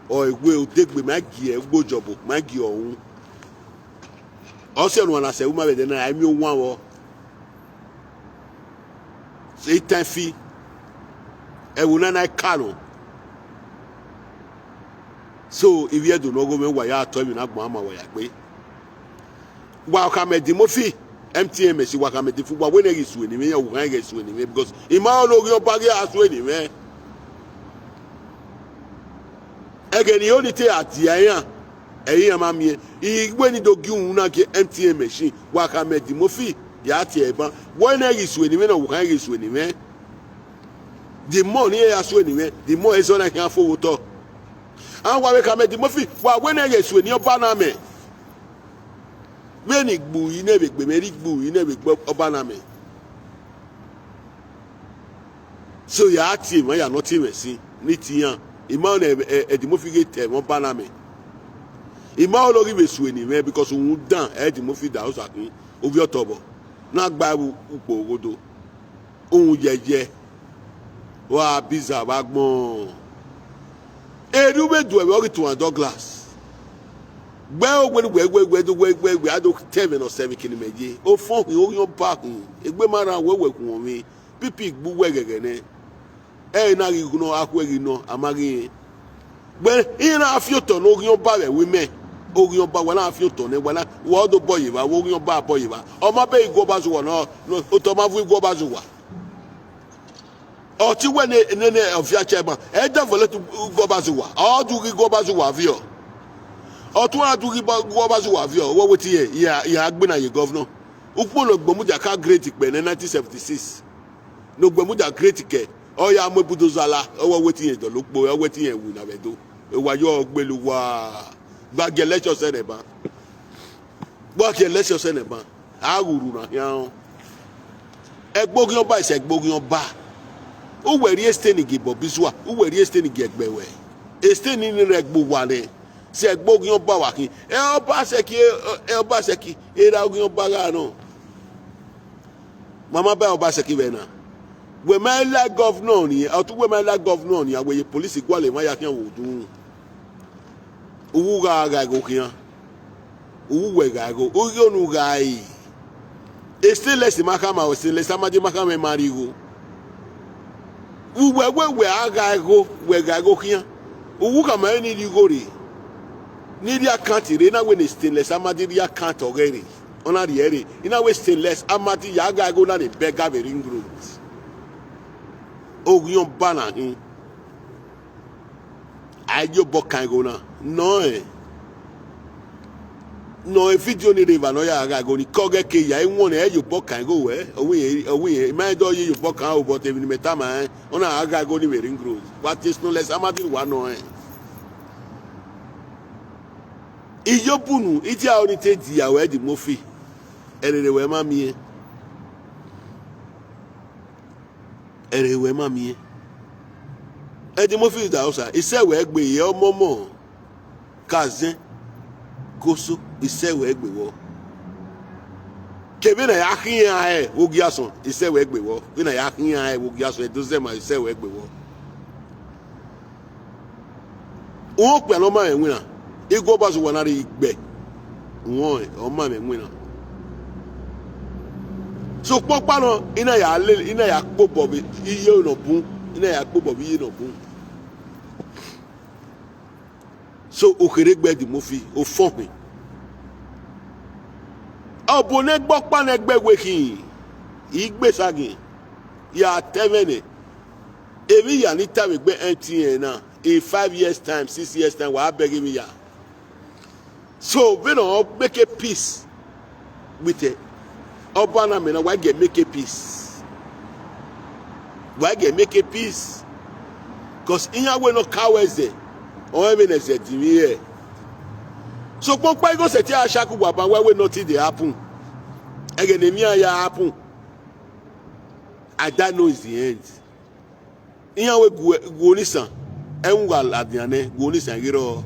ọ e wẹ odegbe ma gie Ugbojobo, ma gie ọhun. Ọ sẹ ne uwa na sẹ ẹvbo ima vbe ẹdẹ na, a i miẹn owan vbọ. Satan fi ẹvbo na na ka nọ. So, ivbi Ẹdo ne ọ gho mwẹ, wa ya tọ emwi na gbọn ma wa ya gbe. Wa khama Eddie Murphy, M T N M C, wa khama Eddie Murphy, wa wẹ ne ẹ ghi sue ne mwẹ, iran wu khama ẹ ghi sue ne mwẹ, because I ma rẹn ne oghian ọba ghi a sue ne mwẹ. Ẹghẹ ne I ho ni te a dia iran, ẹ i re iran ma miẹn. I wẹ ne I do gie uhunmwu na gie M T N machine, wa khama Eddie Murphy ya tie ẹre ban. Wẹ ne ẹ ghi sue ne mwẹ, ne wu khama ẹ ghi sue ne mwẹ. The more ne iran ya sue ne mwẹ, the more ẹzọ na khian fo vbe otọ. A wa vbe khama Eddie Murphy, wa wẹ ne ẹ ghi sue ne ọba na mẹ. Vbene I gbe uri nẹ vbe egbe mwẹ, I gbe uri nẹ vbe egbe ọba na mẹ. So ya tie emwa ya ne ọ tie mwẹ sin, ne I tie iran. I ma rẹn ne Eddie Murphy ghe ta ẹmwẹ ọba na mẹ. I ma rẹn ne ọ ghi vbe sue ne mwẹ, because uhunmwu dan, Eddie Murphy da osa khin, ovbi ọtobọ, ne a gba ẹvbo ukpo oghodo. Uhunmwu yẹyẹ, wa biza vbe agbọn. Erriọ u vbe du ẹvbo, ọ ghi tuan Douglas. Gbe owẹ ne uwẹ, wẹ, wẹ, do wẹ, wẹ, wẹ, a do ta ẹmwẹ ne ọ sẹ vbe kene mẹ ye. Ofọn khin, oghian ọba khin, egbe ma rran wẹ, wẹ khuọnmwi. Pipi gbe uwẹ ghẹghẹ nẹ. Ẹre na ghi ghunọ, akhuẹ ghi nọ, a ma ghi rẹn. Wẹ, iran na fian otọ ne oghian ọba vbe ẹvbo imẹ. Oghian ọba, wa na fian otọ nẹ, wa na, wa do bọ ye evba, vbe oghian ọba bọ ye evba. Ọ ma bẹghe iguọba zẹ uwa nọ, nọ, otọ ma vu iguọba zẹ uwa. Ọ te wẹ ne, ne, ne ọfia chairman, ẹ da violate iguọba zẹ uwa. Ọ du ghi iguọba zẹ uwa viọ. Ọ tu a du ghi iguọba zẹ uwa viọ. Wẹ wẹ te iran, iran, iran gbe na ye governor. Ukpo ne Ogbemudia ka great kpẹ ne nineteen seventy-six. Ne Ogbemudia great kẹ, ọ ya mu ebudoza la, ọ wẹ wẹ te iran dọlọ ukpo, ọ wẹ te iran wu na vbe Ẹdo. Ewa yọ gbele uwa. Gba gie election sẹ nẹ ban. Gba gie election sẹ nẹ ban. A ghe urhu na khian rẹn. Ẹgboghian ọba is ẹgboghian ọba. Uwẹ rhie Estein gie Bobby Zua, uwẹ rhie Estein gie ẹgbẹ ruẹ. Estein ni rre ẹgbẹ uwa nẹ. Sẹ egbe oghian ọba wa khin. Ẹ Ọbasẹki, ẹ Ọbasẹki, erha oghian ọba gha nọ. Ma ma ba Ọbasẹki vbe na. Wẹ ma la gọvnọ ni, ọ tu wẹ ma la gọvnọ ni, a wẹ ye polisi gualọ emwa ya khian vbe odunmwu. Uwu gha gha ẹghẹ okhian. Uwu wẹ gha ẹghẹ, igho ne u gha re. Stainless ma khama, stainless amadi ma khama ma rrie igho. Uwẹ wẹ wẹ a gha igho, wẹ gha igho khian. Uwu khama ẹre ne I rrie igho rre. Ne I rrie account rre, I na wẹ ne stainless amadi rrie account ọghẹe rre. Ọ na rhie ẹre. I na wẹ stainless amadi ya gha igho na ne bẹga vbe Ring Road. Oghian ọba na khin. A i ye obọ kan igho na. Nọ ẹ. Nọ ẹ, vidio ni rre evba ne ọ ya gha igho ni, ke ọ ghẹ ke ya, I wọnnẹ ẹ ye obọ kan igho wẹ, ọ wẹ irẹn, ọ wẹ irẹn, I ma rẹn dọ ye ye obọ kan o, but emwi ne imẹ tama rẹn, ọ na gha igho ni vbe Ring Road. Wa tie stainless amadi wa nọ ẹ. Iyobunu, idia ọnii te dia ruẹ Eddie Murphy, ẹrere wẹ ma miẹn. Ẹre wẹ ma miẹn. Eddie Murphy da osa, isẹ wẹ gbe ye ọmọmọ, ka zẹn, goso, isẹ wẹ gbe wọ. Kevbe na ya khian ẹre vbe ogiasọn, isẹ wẹ gbe wọ. Vbe na ya khian ẹre vbe ogiasọn, Edozẹma, isẹ wẹ gbe wọ. Uhunmwu okpia ne ọ ma mwẹ winna, igue Ọbazowa na rre igbẹ, uhunmwu ọnrẹn ọ ma mwẹ winna. Sokpan ọkpa nọ, I na ya lele, I na ya kpe obọ vbe iye ne ọ bun, I na ya kpe obọ vbe iye ne ọ bun. So, okherhe gbe Eddie Murphy, ofọnmwi. Ọbo ne ẹgbẹ ọkpa ne ẹgbẹ wẹ khin, I gbe esagiẹn, ya ta ẹmwẹ nẹ, emwi hia ne I ta vbe egbe M T N na, in five years time, six years time, wa bẹghe emwi hia. So, vbene ọ make peace with, eh, Ọbanamẹ na, wa gie make peace. Wa gie make peace. 'Cause iran wẹ ne ọ ka wẹ zẹ, ọ rẹn vbene ẹzẹ dinmwi rẹ. Sokpan ọkpa igho sẹtin a sha ku wa ban wẹ wẹ nothing dey happen. Ẹghẹ ne emwi iran ya happen, I don't know is the end. Iran wẹ gu, gu onisan, ẹmwẹ gha ladian nẹ, gu onisan ghi rrọọ.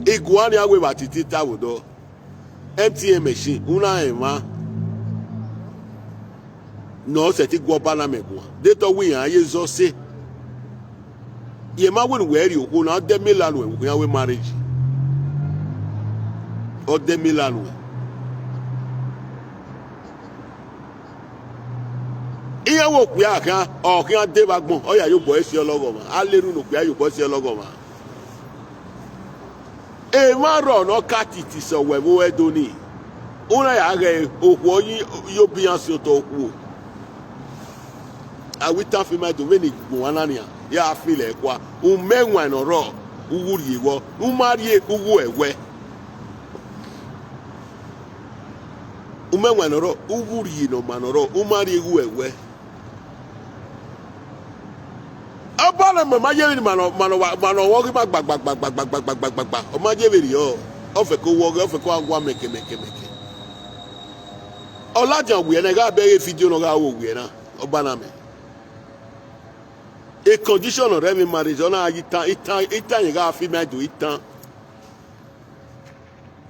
Igua nian wẹ vbe a titi ta vbe odọ. M T N machine, u na rẹn emwa ne ọ sẹtin gu Ọbanamẹ guan. De te ọ wẹ iran ye zọ sẹ. Ye ma wẹ ne uwẹ rhie okhuo na, ọ dẹ mila nuẹn vbe okhuo iran wẹ marriage. Ọ dẹ mila nuẹn. Iran wẹ okpia khian, ọ khian de vbe agbọn, ọ ya ye obọ ẹre si ọlọghọ mwa. A lele unu okpia ye obọ ẹre si ọlọghọ mwa. Emwa rrọọ ne ọ ka titi sẹ owẹ vbe ore Ẹdo nii, u na ya ghẹ okhuo ye, ye obi iran si otọ okhuo. A wẹ itan fi ma do vbene I guan na nian, ya feel ẹre kua. U ma ẹwaẹn ne ọ rrọọ, u wu rhie vbọ, u ma rhie, u wu ẹwẹ. U ma ẹwaẹn ne ọ rrọọ, u wu rhie ne ọ ma ne ọ rrọọ, u ma rhie, u wu ẹwẹ. Ọbanamẹ ma ye vbene ima nọ, ima nọ wa, ima nọ wa ghi ma gbagbagbagbagbagbagba, ọ ma ye vberriọ, ọ fẹko wọ ọghẹ, ọ fẹko a wa mẹkẹmẹkẹmẹkẹ. Ọ ladian owiẹ na, I gha bẹghe video ne ọ gha ru owiẹ na, Ọbanamẹ. E condition ne ọ rre vbe marriage, ọ na ghi itan, itan, itan rẹn gha fi ma do itan.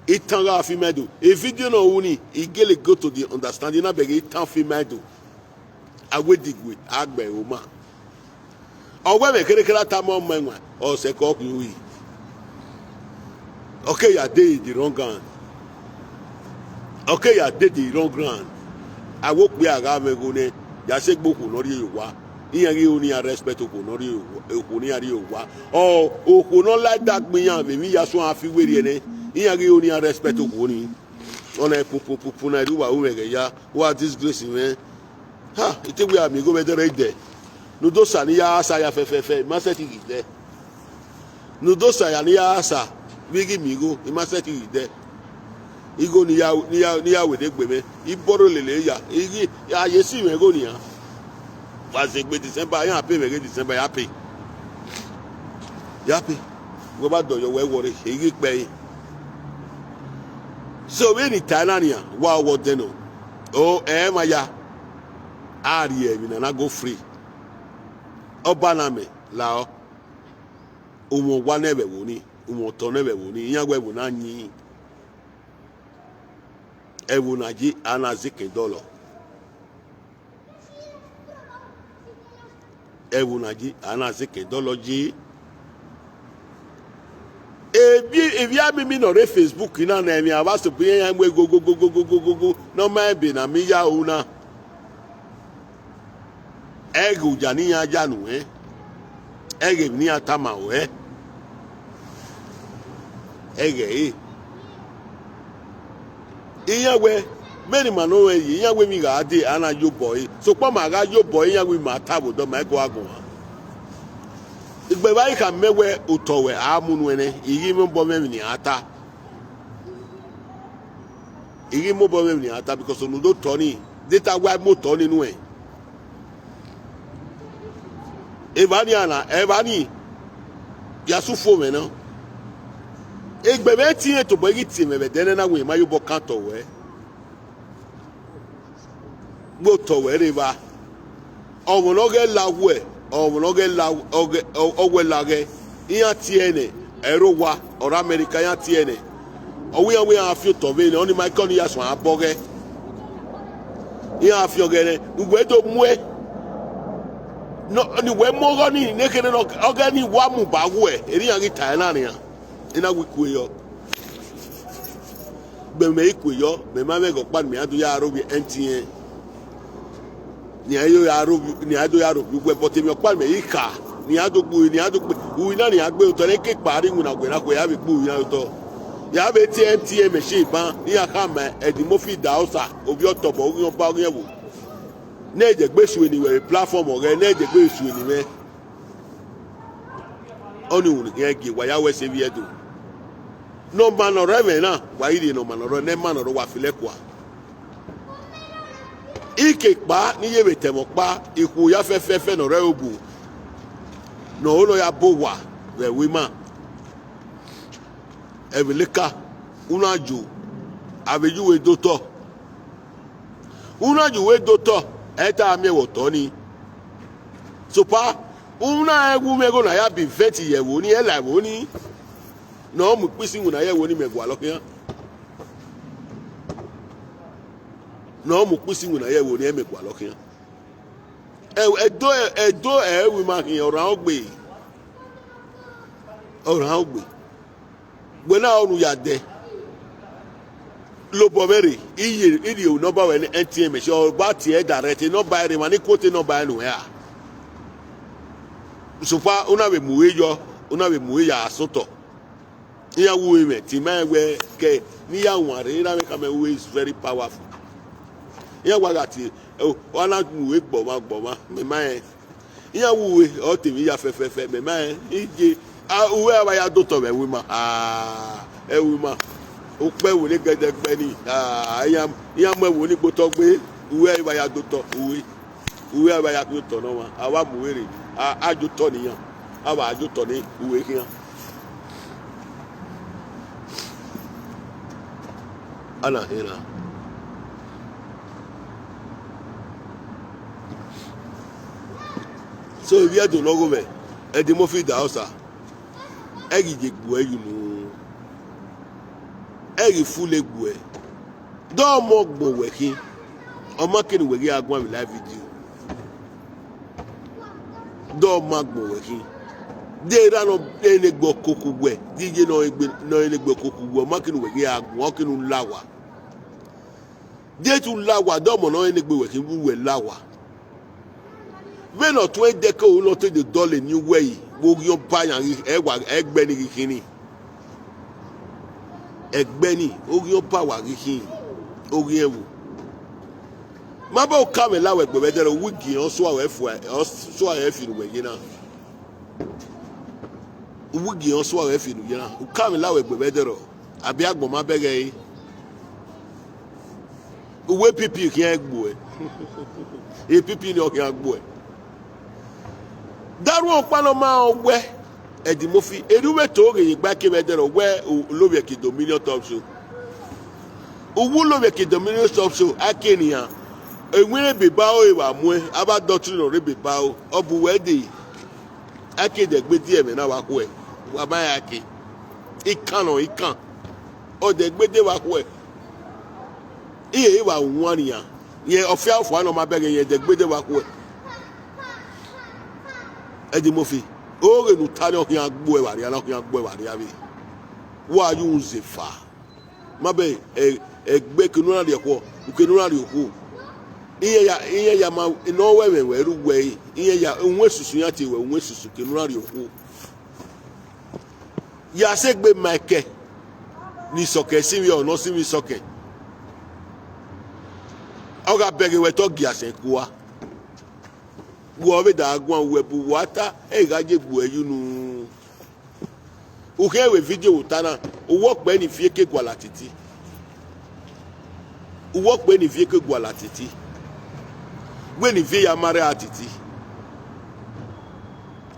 Itan gha fi ma do. E video ne ọ ru nii, I gele go to the understanding na bẹghe itan fi ma do. A wẹ digue, a gbe ẹre ma. Ọ wẹ ẹmwẹ kherhe kherhe a tama ọmọ ẹwaẹn, ọ sẹ ke ọ khin uri. Ọ ke ya dey the wrong ground. Ọ ke ya dey the wrong ground. A wẹ okpia gha mwẹ igho nẹ, ya sẹ egbe okhuo ne ọ rhie ye owa. Iran ghi ho ne iran respect okhuo ne ọ rhie ye owa, okhuo ne iran rhie ye owa. Ọ, okhuo ne ọ la ẹdẹ agbọn iran vbe emwi ya suẹn a fi werriẹ nẹ, iran ghi ho ne iran respect okhuo nii. Ọ na pupupupu na, erha uwa ru mwẹ ghẹ ya, wa disgrace mwẹ. Ha, I te wẹ a miẹn igho vbe ẹdẹrẹ idẹ. Ne u do sa ne I ya sa ya fẹfẹfẹ, I ma sẹtin ghi dẹ. Ne u do sa ya ne I ya sa, vbe I ghi miẹn igho, I ma sẹtin ghi dẹ. Igho ne I ya, ne I ya, ne I ya wẹ ne egbe mwẹ, I bọrọ lele ya, I ghi, a ye si mwẹ igho nian. Wa zẹ egbe December, iran pay mwẹ ghe December, ya pay. Ya pay. Wẹ ba dọyọ wẹ wọrre, I ghi kpẹre. So, vbene I ta na nian, wa wọ dẹn nọ. O, ẹ ma ya. A rhie emwi na na go free. Ọbanamẹ, lahọ. Umwẹ wa nẹ vbe ẹvbo nii. Umwẹ otọ nẹ vbe ẹvbo nii, iran wẹ ẹvbo na yin, ẹvbo na ye a na zẹ ekẹn dọlọ. Ẹvbo na ye a na zẹ ekẹn dọlọ ye. Ebi, ivbi amimi ne ọ rre Facebook na ne ẹmwẹ avbe asopọ iran mu egogogogogogogo ne ọ ma ebe ne a miẹn ya ru na. Ẹghẹ oya ne iran ya nuẹn, ẹghẹ emwi ne iran tama ruẹ, ẹghẹ ẹre. Iran wẹ, vbene ima nọ ruẹn ye, iran wẹ emwi gha dee, a na ye obọ ẹre. Sokpan ma gha ye obọ ẹre, iran wẹ ima ta vbe odọ, ma i guan guan. Igbẹvba i khama wẹ otọ ruẹ a mu nuẹn nẹ, I ghi mobọ mwẹ emwi ne iran ta. I ghi mobọ mwẹ emwi ne iran ta, because unu do otọ nii, de te a wa mu otọ nii nuẹn. Evba nian na, evba nii, ya sẹ ufomwẹ nọ. Egbe mwẹ tie tobọ, I ghi tie mwẹ vbe ẹdẹ nẹ na wẹ ma ye obọ kan otọ ruẹ. Gbe otọ ruẹ rre evba. Ọmọ ne ọ ghẹ la wẹ, ọmọ ne ọ ghẹ la, ọ ghẹ, ọ, ọ wẹ la ghẹ, iran tie nẹ, ẹre owa, ọre America iran tie nẹ. Ọ wẹ iran wẹ iran fian otọ vbe nẹ, ọni ma kẹ ọni ya suẹn abọ ghẹ. Iran fian ọghẹ nẹ, ne uwẹ do muẹ, nọ, ne uwẹ mu ọghọ ni, ne kherhe ne ọghẹ ni wa mu ba wẹ, erriọ iran ghi ta ẹre na nian. I na wẹ I kue yọ. Gbe mẹ I kue yọ, mẹ ma mwẹ ẹghẹ ọkpa ne mẹ ya do ya ro vbe M T N. Ne iran do ya ro, ne iran do ya ro vbe uwẹ, but emwi ọkpa ne mẹ i kha, ne iran do gbe uri, ne iran do gbe uri na, ne iran gbe otọ, ne ke kpa rre iwinna wẹ na, wẹ ya vbe gbe uri na otọ. Ya vbe tie M T N machine ban, ne iran khama Eddie Murphy Idahosa, ovbi ọtobọ, oghian ọba, oghian ẹvbo. Ne ẹdẹgbe sue ne wẹ vbe platform ọghẹ, ne ẹdẹgbe sue ne mwẹ. Ọni unu khian gie wa ya wẹ sẹ vbe Ẹdo. Ne ọma ne ọ rre ẹmwẹ na, wa i rhie ne ọma ne ọ rre, ne ẹma ne ọ rre, wa filẹ kua. Ikekpa ne I ye vbe ta ẹmwẹ ọkpa, ikhuo ya fẹfẹfẹ ne ọ rre obu, ne ọ ho ne ọ ya ba owa vbe ẹvbo ima. Ẹvbo leka, u na yo, a vbe ye uwe do otọ. U na ye uwe do otọ, ẹ i ta miẹn wẹ otọ nii. Sopa, u na rẹn wu mwẹ igho ne a ya be event ye ẹvbo nii, ẹ la ẹvbo nii. Ne ọ mu ikpisi iwinna ye ẹvbo nii, mẹ gualọ khian. Ne ọ mu ikpisi iwinna ye ẹvbo nii, ẹ mẹ gualọ khian. Ẹ, Ẹdo, Ẹdo ẹre ima khin, ọ rhan ogbe. Ọ rhan ogbe. Wẹ na ọnii ya dẹ. Lobọ mwẹ rre, I ye, I rhie nọmba ruẹ ne M T N machine, ọ gba tie direct, nọmba ẹre, emwa ni quote nọmba ẹre nuẹn ra. Sopa, u na vbe mu ure yọ, u na vbe mu ure ya sẹ otọ. Iran wu mwẹ, te ima rẹn wẹ kẹ ne I ya wan rre, iran mwẹ khama wẹ is very powerful. Iran wa gha tie, ọ, ọ na mu ure gbọmwa gbọmwa, mẹ ma rẹn. Iran wu ure, ọ te emwi ya fẹfẹfẹ, mẹ ma rẹn. I ye, a, uwe a wa ya do otọ vbe ẹvbo ima. Ah, ẹvbo ima. Ukpẹ ẹvbo ne gẹdẹgbẹ nii. Ah, iran, iran mu ẹvbo ni gbe otọ gbe, uwe a wa ya do otọ, uwe. Uwe a wa ya khin otọ ne ọmwa, a wa mu ure rre, a, a ye otọ ne iran, a wa ye otọ ne uwe khian. A na hẹn na. So, ivbi Ẹdo ne ọ gho mwẹ, Eddie Murphy Idahosa, ẹ ghi ye egbuẹ ye unu, ẹ ghi fule egbuẹ. Dọmọ gbọn wẹ khin, ọ ma kene uwẹ ghi a guan vbe live video. Dọmọ gbọn wẹ khin. De erha ne ọ enegbe ọkoko wẹ, de iye ne ọ enegbe, ne ọ enegbe ọkoko wẹ, ọ ma kene uwẹ ghi a guan, ọ kene u la owa. De te u la owa, dọmọ ne ọ enegbe wẹ khin, vbe uwẹ la owa. Vbene ọ tuẹn dẹke ru ne ọ te do dọlọ eni uwẹ yi, vbe oghian ọba yan ghi, ẹ wa, ẹgbẹ ni ghi khin ni. Ẹgbẹ ni, oghian ọba wa ghi khin, oghian ẹvbo. Ma ba oka mwẹ la wẹ gbe vbe ẹdẹrẹ, uwu igiẹn ọ sua wẹ fua, ọ sua wẹ fi ne uwẹ ye na. Uwu igiẹn ọ sua wẹ fi ne uye na. Oka mwẹ la wẹ gbe vbe ẹdẹrẹ, abi agbọn ma bẹghe ẹre. Uwu epipi khian gbuẹ. Epipi ni ọ khian gbuẹ. Daruẹn ọkpa ne ọ ma rẹn wẹ, Eddie Murphy, erriọ uwẹ to ghe ye egbe a ke vbe ẹdẹrẹ wẹ u lovbiẹ ke Dominion Top Show. Uwu lovbiẹ ke Dominion Top Show, a ke nian. Ewinrẹn ebe ba ore wa muẹn, a ba dọtun ne ọ rre ebe ba ro, ọ bu wẹ dee. A ke dẹ gbe die ẹmwẹ na wa khuẹ, wa ma ya ke. Ikan nọ ikan. Ọdẹgbede vbe akhuẹ. Iye vbe a wan nian. Yẹn ọfia ọfua nọ ma bẹghe yẹn ẹdẹgbede vbe akhuẹ. Ẹdimofi, oghe ne u ta ne ọ khian gbuẹ vbe arria, ne ọ khian gbuẹ vbe arria vbe. Wa ye uhunmwu zefa. Ma bẹ, ẹ, ẹgbẹ kene u na rhie ọkhuọ, kene u na rhie okhuo. Iran ya, iran ya ma, ne ọ wẹ ẹmwẹ wẹ ru wẹ ẹre, iran ya, uhunmwu esusu iran tie wẹ, uhunmwu esusu kene u na rhie okhuo. Ya sẹ egbe ma ẹkẹ ne isọkẹn sinmwi, ọ ne ọ sinmwi isọkẹn. Ọ gha bẹghe wẹ te ọ gia sẹ kua. Wẹ ọ vbe da guan wẹ bu, wa ta, ẹ i gha ye egbe ẹ ye unu. U khian vbe vidio vbe ota na, uwu ọkpẹ ne Ivie ke gualọ titi. Uwu ọkpẹ ne Ivie ke gualọ titi. Wẹ ne Ivie ya ma rre a titi.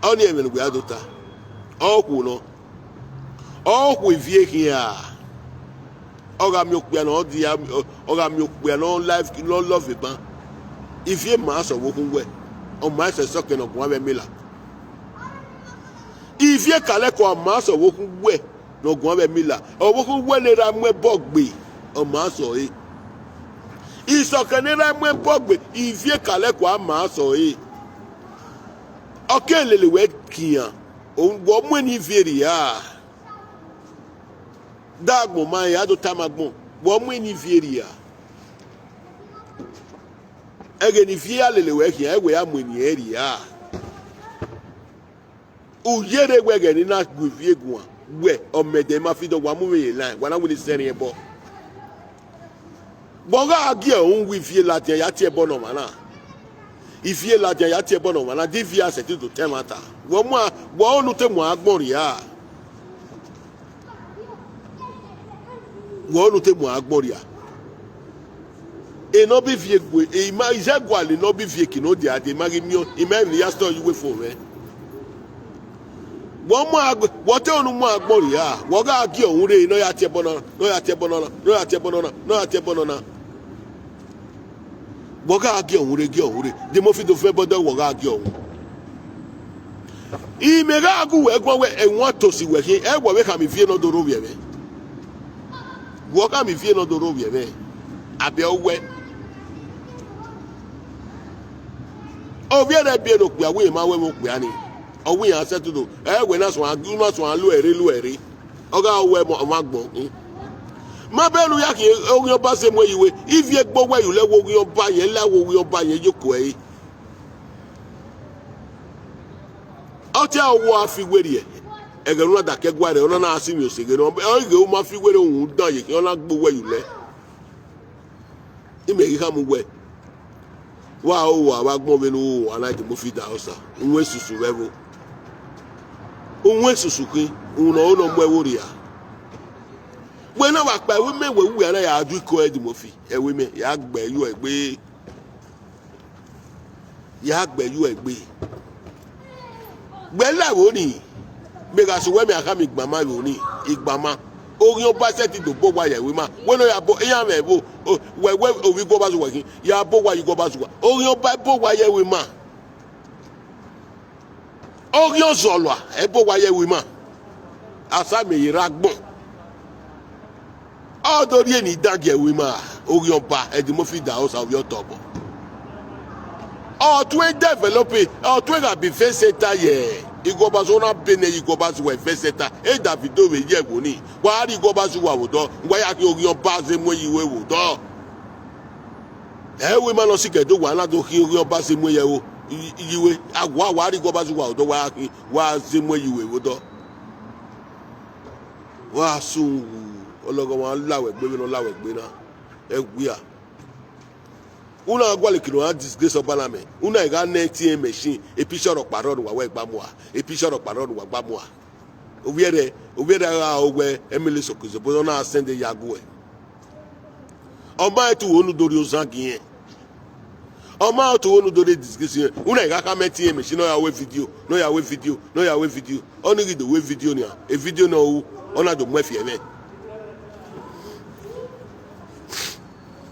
Ọnii ẹmwẹ ne uwẹ ya do ta. Ọ khuo nọ. Ọ khuo Ivie khian. Ọ gha miẹn okpia ne ọ dia, ọ gha miẹn okpia ne ọ live, ne ọ love ban. Ivie ma sẹ ọvbokhan uwẹ, ọ ma sẹ isọkẹn ne ọ guan vbe mila. Ivie ka lẹkọ a ma sẹ ọvbokhan uwẹ ne ọ guan vbe mila. Ọvbokhan uwẹ ne erha mu ẹbọ gbe, ọ ma sẹ ọre. Isọkẹn ne erha mu ẹbọ gbe, Ivie ka lẹkọ a ma sẹ ọre. Ọ ke lele wẹ kian, wẹ ọ mu eni Ivie rhia. De agbọn ma rẹn, a do tama agbọn, wẹ ọ mu eni Ivie rhia. Ẹghẹ ne Ivie ya lele wẹ khian, ẹ wẹ ya mu eni ẹre rhia. U yerre wẹ ẹghẹ ne I na gu Ivie guan, wẹ ọmẹdẹ ma fi dọ, wa mu vbe ye line, wa na winna sẹ ẹre ẹbọ. Wẹ ọ gha gie uhunmwu Ivie ladian ya tie ẹbọ ne ọmwa na. Ivie ladian ya tie ẹbọ ne ọmwa na, de Ivie a sẹtin do ta ẹmwata. Wẹ ọ mu a, wẹ ọ nu te mu agbọn rhia. Wẹ ọ nu te mu agbọn rhia. Enọ bi Ivie gue, ima izẹ gualọ enọ bi Ivie kinu dia de, ima ghi miẹn, ima emwi ne I ya sẹ ọre ye uwu fo mwẹ. Wẹ ọ mu a, wẹ ọ te unu mu agbọn rhia, wẹ ọ gha gie uhunmwu rre ne ọ ya tie ẹbọ nọ, ne ọ ya tie ẹbọ nọ, ne ọ ya tie ẹbọ nọ, ne ọ ya tie ẹbọ nọ na. Wẹ ọ gha gie uhunmwu rre, gie uhunmwu rre. De Mofi do fẹ bọdọ, wẹ ọ gha gie uhunmwu. Imẹ gha gu wẹ guan wẹ ẹwaẹn tosi wẹ khin, ẹ wẹ ọ vbe khama Ivie ne ọ do rre ovbi ẹmwẹ. Wẹ ọ khama Ivie ne ọ do rre ovbi ẹmwẹ. Abiẹ uwẹ. Ovbi ẹre biẹ ne okpia, wẹ ma wẹ vbe okpia ni. Ọ wẹ iran sẹtin do. Ẹ wẹ na suẹn, u na suẹn luẹ rre, luẹ rre. Ọ gha wẹ ọmwa agbọn khin. Ma bẹghe ne u ya khin oghian ọba zẹ mu ẹre ye uwu, Ivie gbe owẹ ye ulẹ wẹ oghian ọba yẹn, la wẹ oghian ọba yẹn ye oko ẹre. Ọ tie ọwọ a fi werriẹ, ẹghẹ ne u na da ke ẹguae rre, ọ na na sinmwi oseghe nọ, ọ ghe u ma fi werriẹ, uhunmwu dan ye khin, ọ na gbe owẹ ye ulẹ. Imẹ ghi khama uwẹ, wa ho uwa vbe agbọn vbene u ho uwa na, Eddie Murphy Idahosa, uhunmwu esusu vbe ẹvbo. Uhunmwu esusu khin, uhunmwu ne ọ ho ne ọ mu ẹvbo rhia. Wẹ na vbe kpa ẹvbo imẹ wẹ, uwẹ na ya du iko Eddie Murphy, ẹvbo imẹ, ya gbe ẹre yu egbe. Ya gbe ẹre yu egbe. Gbe la ẹvbo ni, mẹ gha sẹ uwẹ mẹ a khama igbama ẹvbo ni, igbama. Oghian ọba sẹtin do bọ owa ye ẹvbo ima. Wẹ ne ọ ya bọ, iran mwẹ ẹvbo, o, wẹ, wẹ, ovbi Igho Ọba Zuwa khin, ya bọ owa ye Igho Ọba Zuwa. Oghian ọba bọ owa ye ẹvbo ima. Oghian ọzọlua, ẹ bọ owa ye ẹvbo ima. Asa mẹ ye rre agbọn. Ọ do rhie ne I dangiẹ ẹvbo ima, oghian ọba, Eddie Murphy Idahosa ovbi ọtobọ. Ọ tuẹn develop, ọ tuẹn gha be event center ye Igho Ọba Zuwa, ọ na be nẹ ye Igho Ọba Zuwa event center, e Davido vbe ye ẹvbo ni, wa rrie Igho Ọba Zuwa vbe odọ, wa ya khin oghian ọba zẹ mu ẹre ye uwu vbe odọ. Ẹvbo ima ne ọ sikẹ do wa na do khin oghian ọba zẹ mu ẹre ye ẹvbo, i, i, ye uwu, a wa, wa rrie Igho Ọba Zuwa vbe odọ, wa ya khin, wa zẹ mu ẹre ye uwu vbe odọ. Wa sẹ uhunmwu, ọlọghọmwa la wẹ egbe vbene ọ la wẹ egbe na, ẹ wia. U na gualọ eke ne ọ ra disgrace ọba na mẹ, u na gha nẹ A T M machine, e picture ọkpa rrọọ ne uwa wẹ gba mua, e picture ọkpa rrọọ ne uwa gba mua. Ovbi ẹre, ovbi ẹre gha ho wẹ Emily Sokozo, but ọ na send ya gu ẹ. Ọ ma tu wo ne u do rhie ozan gi irẹn. Ọ ma tu wo ne u do rhie disgrace irẹn. U na gha khama A T M machine ne ọ ya ru video, ne ọ ya ru video, ne ọ ya ru video. Ọnii ghi do ru video nian, e video ne ọ ru, ọ na do mu ẹfe ẹmwẹ.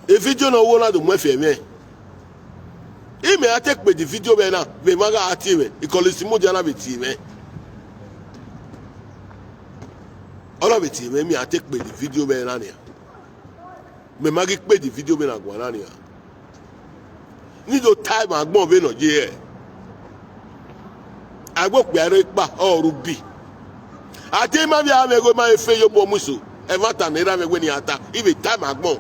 E video ne ọ ru, ọ na do mu ẹfe ẹmwẹ. Imẹ a te kpedi video vbe na, vbe emwa gha tie mwẹ, ikọlọ isi mudia na vbe tie mwẹ. Ọ vbe tie mwẹ, mẹ a te kpedi video mwẹ na nian. Mẹ ma ghi kpedi video mwẹ na guan na nian. Ne I do tae mwẹ agbọn vbene ọ ye hẹ. Agbokpia rre kpa, ọ ru bi. A te ma vbe a mwẹ igho ma efe ye obọ mu iso, ẹmwata ne erha mwẹ wẹ ne iran ta, I vbe tae mwẹ agbọn.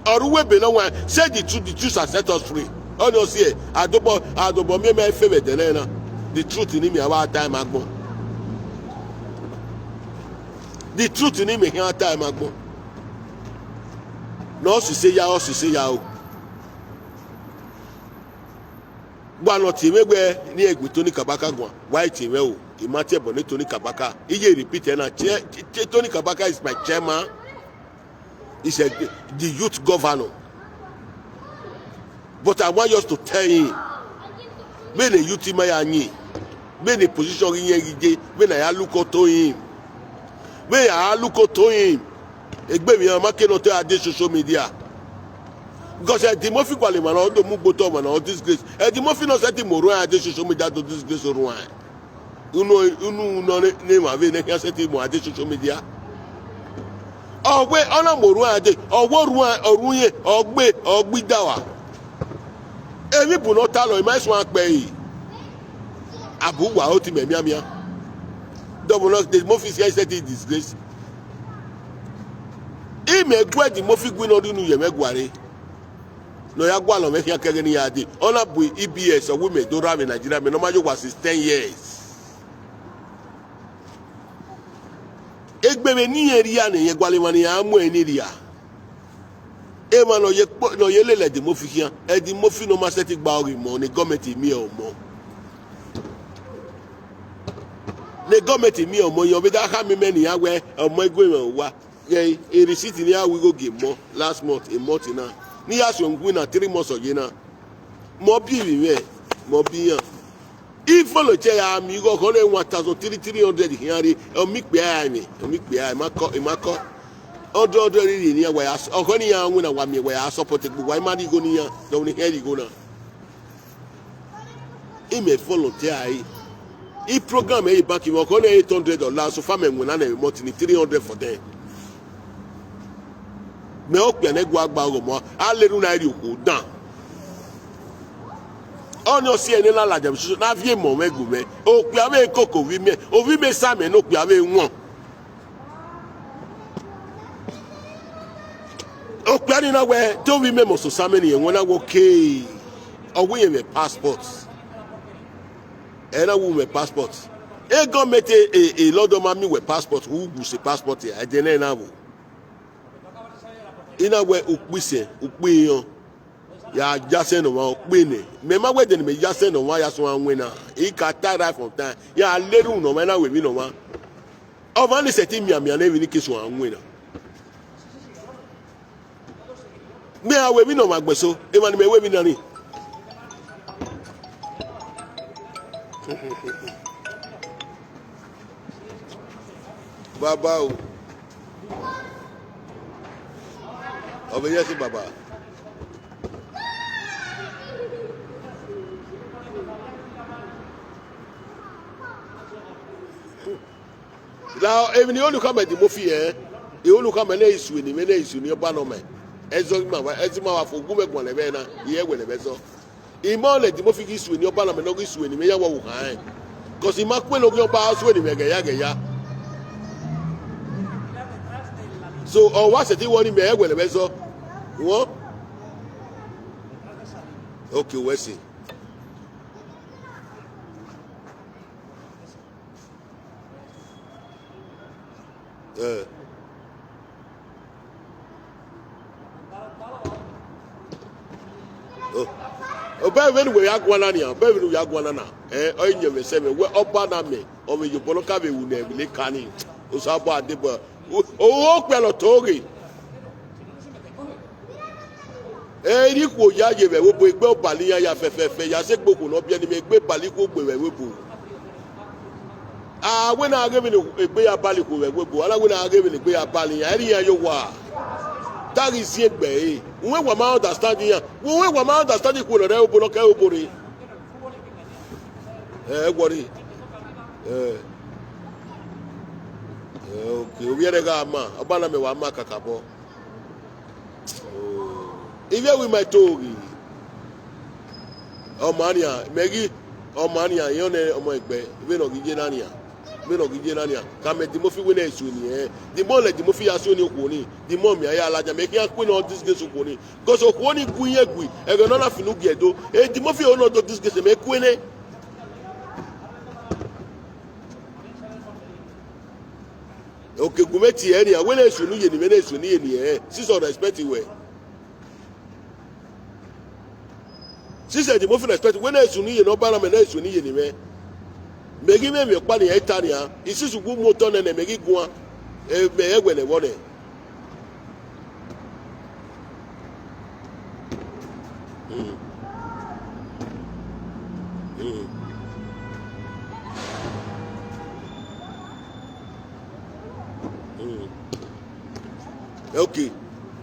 Ọ ru wẹ ebe ne ọ wan, say the truth, the truth shall set us free. Ọnii ọ si ẹe, adobọ, adobọ miẹn ma efe vbe ẹdẹ nẹ na. The truth ne I miẹn a vbe tae mwẹ agbọn. The truth ne I miẹn khian tae mwẹ agbọn. Ne ọ sise ya, ọ sise ya o. Wa ne ọ tie mwẹ wẹ ne I gbe Tony Kabaka guan, wa i tie mwẹ o, I ma tie ẹbọ ne Tony Kabaka. I ye repeat ẹre na, tie, tie, Tony Kabaka is my chairman, is a, the youth governor. But I want just to tell him, vbene youth ma ya yin, vbene position ghi yẹn ghi ye, vbene a ya look up to him. Vbe a look up to him. Egbe emwi iran ma ke nọ te a dee social media. Because Eddie Murphy gualọ emwa ne ọ do mu gbe otọ, ọmwa ne ọ disgrace. Eddie Murphy nọ sẹtin mu orhuan iran dee social media do disgrace orhuan. Unu, unu nọ ne, ne emwa vbe ne khian sẹtin mu a dee social media. Ọ wẹ ọ na mu orhuan iran dee, ọ wẹ orhuan, orhuan irẹn, ọ gbe, ọ gbe idawa. Emwi bu ne ọ talọ, I ma suẹn kpẹre. A bu uwa aro te imẹ mianmian. Dọmọ nọ, Eddie Murphy sẹtin disgrace. Imẹ gu Eddie Murphy gu ne ọ rhie unu ye mwẹ guare. Ne ọ ya gualọ mwẹ khian ke ẹghẹ ne I ya dee. Ọ na bu E B S, ọ wẹ imẹ do rra vbe Nigeria, mẹ ne ọ ma ye owa since ten years. Egbe vbe ne irẹn rhia ne irẹn gualọ emwa ne iran mu ẹre ni rhia. Emwa ne ọ ye kpo, ne ọ ye lele Eddie Murphy khian, Eddie Murphy ne ọ ma sẹtin gba ọghe mọ, ne gọọmenti miẹn ọmọ. Ne gọọmenti miẹn ọmọ, iran vbe da khama imẹ ne iran wẹ ọmọ i gu emwa uwa. Ghẹ e receipt ne iran ru igho gie mọ last month, a month na. Ne I ya suẹn winna three months ọ ye na. Mọ bi ivbi mwẹ, mọ bi iran. I follow te ya miẹn igho ọkhọ ne one thousand three, three hundred khian rre, ọ miẹn ikpia ẹre, ọ miẹn ikpia ẹre, ma kọ, ma kọ. Hundred, hundred rhie ne iran wa ya, ọkhọ ne iran winna wa miẹn wa ya support egbe, wa ma rhie igho ne iran, dọmọ ne I khian rhie igho na. Imẹ volunteer ẹre. I program ẹre bank mwẹ, ọkhọ ne eight hundred dollar, so far mẹ winna ne month ni three hundred for them. Mẹ okpia ne gua gba ọghọmọ, a lele unu na rhie okhuo dan. Ọnii ọ si ẹre ne ladian vbe soso, ne a viọ emọ mwẹ gu mwẹ. Okpia vbe koko ovbi mẹ, ovbi mẹ sa mẹ ne okpia vbe wọn. Okpia ni na wẹ, te ovbi mẹ must sa mẹ ne irẹn wọn na wẹ okay. Ọ wẹ irẹn mwẹ passport. Ẹ na wu mwẹ passport. E gọọmenti e, e London ma miẹn wẹ passport, u gu sẹ passport ya, ẹdẹ nẹ na vbo. I na wẹ ukpo isẹn, ukpo iran, ya ya sẹ ne ọmwa ukpo enẹ. Mẹ ma wẹ ẹdẹ ne mẹ ya sẹ ne ọmwa ya suẹn wẹ na. I ka ta right from time. Ya lele unu ne ọmwa, I na wẹ emwi ne ọmwa. Ọmwa ni sẹtin mianmian ne emwi ni ke suẹn wẹ na. Mẹ a wẹ emwi ne ọmwa gbe eso, emwa ne mẹ wẹ emwi na ni. Baba o. Ọ vbe ye ẹse baba. La emwi ne Onukhama Eddie Murphy ẹ, Onukhama ne isu ni, vbe ne isu ni ọba nọ mẹ. Ẹzọ ma wa, ẹzọ ma wa fo gu mwẹ guan lẹ vbe na, I ẹwẹ lẹ vbe ẹzọ. I ma lẹ Eddie Murphy ghi suẹn ni ọba na mẹ, ne ọ ghi suẹn ni mẹ ya wa wu khan rẹn. Cause I ma kue ne ọ ghi ọba suẹn ni mẹ ghẹ ya ghẹ ya. So, ọ wa sẹtin wọ ni mẹ ẹwẹ lẹ vbe ẹzọ. Wọ? Okay, wẹ si. Eh. Oh. Obẹ vbene uwẹ ya guan na nian, obẹ vbene uwẹ ya guan na na. Eh, ọ i yẹn vbe sẹ mwẹ, wẹ ọba na mẹ, ọ vbe ye obọ nọ ka vbe ru nẹ vbe leka ni. Osanobua deba. O, o, okpia lọ to ghe. Ẹ i rhie ikhuo ya ye vbe ẹvbo obo, egbe ọbali iran ya fẹfẹfẹ, ya sẹ egbe okhuo ne ọ biẹ ne imẹ, egbe bali ikhuo gbe vbe ẹvbo obo. A wẹ ne a ghe vbene egbe ya bali ikhuo vbe ẹvbo obo, a na wẹ ne a ghe vbene egbe ya bali iran, ẹ i rhie iran ye owa. Te a ghi ziẹn egbe ẹre, uwẹ wa ma understand iran, uwẹ wa ma understand ikhuo ne ọ rre ẹvbo obo ne ọ ke ẹvbo obo rre. Ẹ, ẹ wọrre. Ẹ. Okay, ovbi ẹre gha ma, ọ ba na mẹ wa ma kakabọ. Oh. Ivbi ẹvbo ima i to ghi. Ọma nian, mẹ ghi, ọma nian, irẹn ọnẹ ọmọ ẹgbẹ, vbene ọ ghi ye na nian, vbene ọ ghi ye na nian, ka mẹ Edimofi wẹ ne ẹ i suẹn eni ẹnrẹn, the more lẹ Edimofi ya suẹn eni okhuo ni, the more mẹ a ya ladian, mẹ khian kue ne ọ disgrace okhuo ni, because okhuo ni gu irẹn gui, ẹghẹ ne ọ na finu gie do, Edimofi ọre ọ do disgrace mẹ kue nẹ. Oke gu mwẹ tie ẹre nian, wẹ ne ẹ i suẹn eni ye eni mwẹ, ne ẹ i suẹn eni ye eni ẹnrẹn, since ọ respect wẹ. Since Edimofi respect wẹ ne ẹ i suẹn eni ye eni, ọ ba na mẹ ne ẹ i suẹn eni ye eni mwẹ. Mẹ ghi mwẹ emwi ọkpa ne iran ta nian, since uwu mu otọ nẹ nẹ, mẹ ghi guan, eh, mẹ rẹn wẹ ne ẹvbo nẹ. Mm. Mm. Mm. Okay.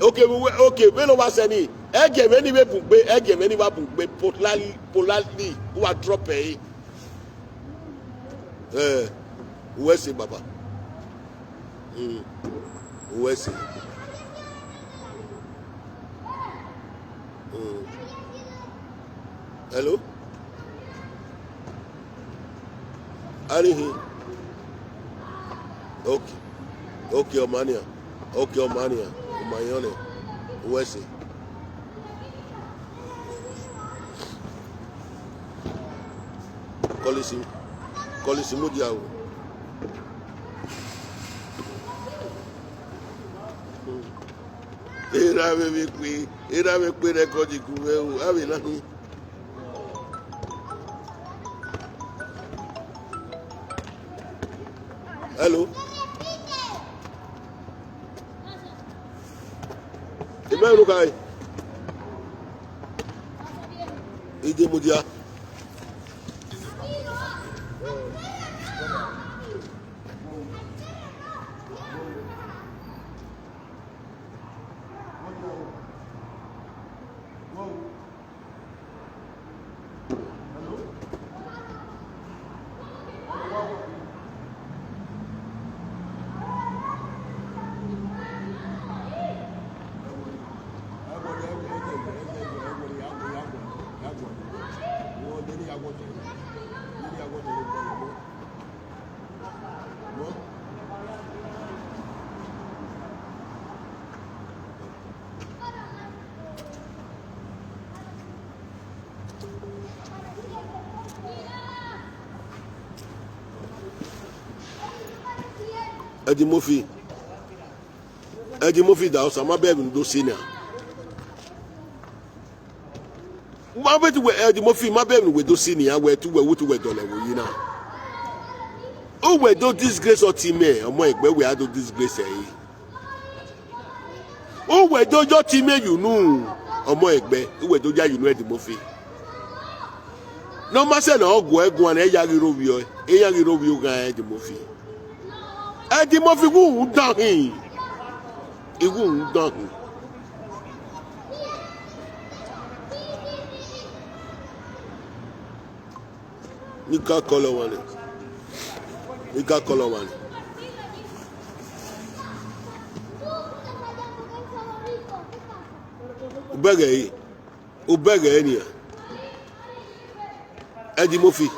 Okay, we, we, okay, vbene ọ wa sẹ ni, ẹgiẹ mwẹ ni vbe bun gbe, ẹgiẹ mwẹ ni wa bun gbe, politely, politely, u wa drop ẹre. Eh, u ru ẹse, baba. Mm. U ru ẹse. Mm. Hello? Arihin. Okay. Okay, ọma nian. Okay, ọma nian. Ọma nian nẹ. U ru ẹse. Kọlisi, Kọlisi mudia o. Erha vbe vbe kpe, erha vbe kpe rẹkọd gu mwẹ o, avbe na hin. Hello. Imẹ ru khai. Ide mudia. Edimofi, Edimofi da osa, ma bẹghe emwi ne u do si nian. Ma bẹghe wẹ, Edimofi, ma bẹghe emwi ne uwẹ do si nian, wẹ te uwẹ, wẹ te uwẹ dọlọ ẹvbo yi na. Uwẹ do disgrace ọtẹn mwẹ, ọmọ ẹgbẹ, wẹ a do disgrace ẹre. Uwẹ do ye ọtẹn mwẹ ye unu, ọmọ ẹgbẹ, uwẹ do ya ye unu Edimofi. Ne ọ ma sẹ ne ọ guẹ guan ne ẹ ya ghi rhovbiẹ, iran ghi rhovbiẹ oghan Edimofi. Edimofi, iwu rhunmwuda hin. Iwu rhunmwuda hin. Ne I ka kọlọ ọmwa nẹ. Ne I ka kọlọ ọmwa nẹ. U bẹghe ẹre. U bẹghe ẹre nian. Edimofi.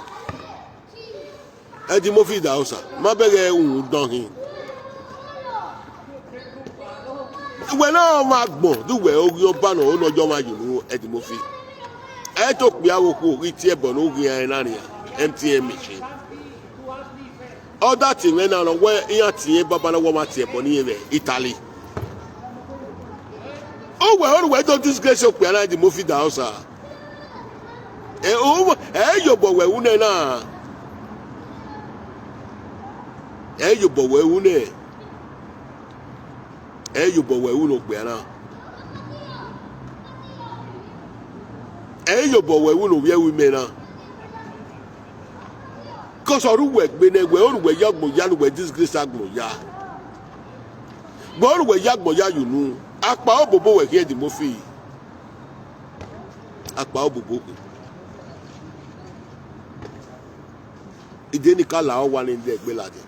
Edimofi da osa. Ma bẹghe uhunmwu dọn hin. Wẹ ne ọ ma gbọn, de uwẹ oghian ọba nọ, ọ nọ yọ ọmwa ye unu Edimofi. Ẹ i to okpia vbe okhuo ghi tie ẹbọ ne u ghi rẹn na nian, M T N machine. Ọ da tie mwẹ na nọ wẹ iran tie baba na wẹ ọ ma tie ẹbọ ne irẹn vbe Italy. Uwẹ ọre uwẹ do disgrace okpia na Edimofi da osa. Ẹ, o, ẹ i ye obọ wẹ ru nẹ na. Ẹ i ye obọ wẹ ru nẹ. Ẹ i ye obọ wẹ ru ne okpia na. Ẹ i ye obọ wẹ ru ne ovbi ẹvbo imẹ na. Cos ọre uwẹ gbe nẹ, wẹ ọre uwẹ ya agbọn ya ne uwẹ disgrace agbọn ya. Wẹ ọre uwẹ ya agbọn ya ye unu. Akpao bobo wẹ khian Edimofi. Akpao bobo khin. Ide ne I ka la owa ne I de egbe ladian.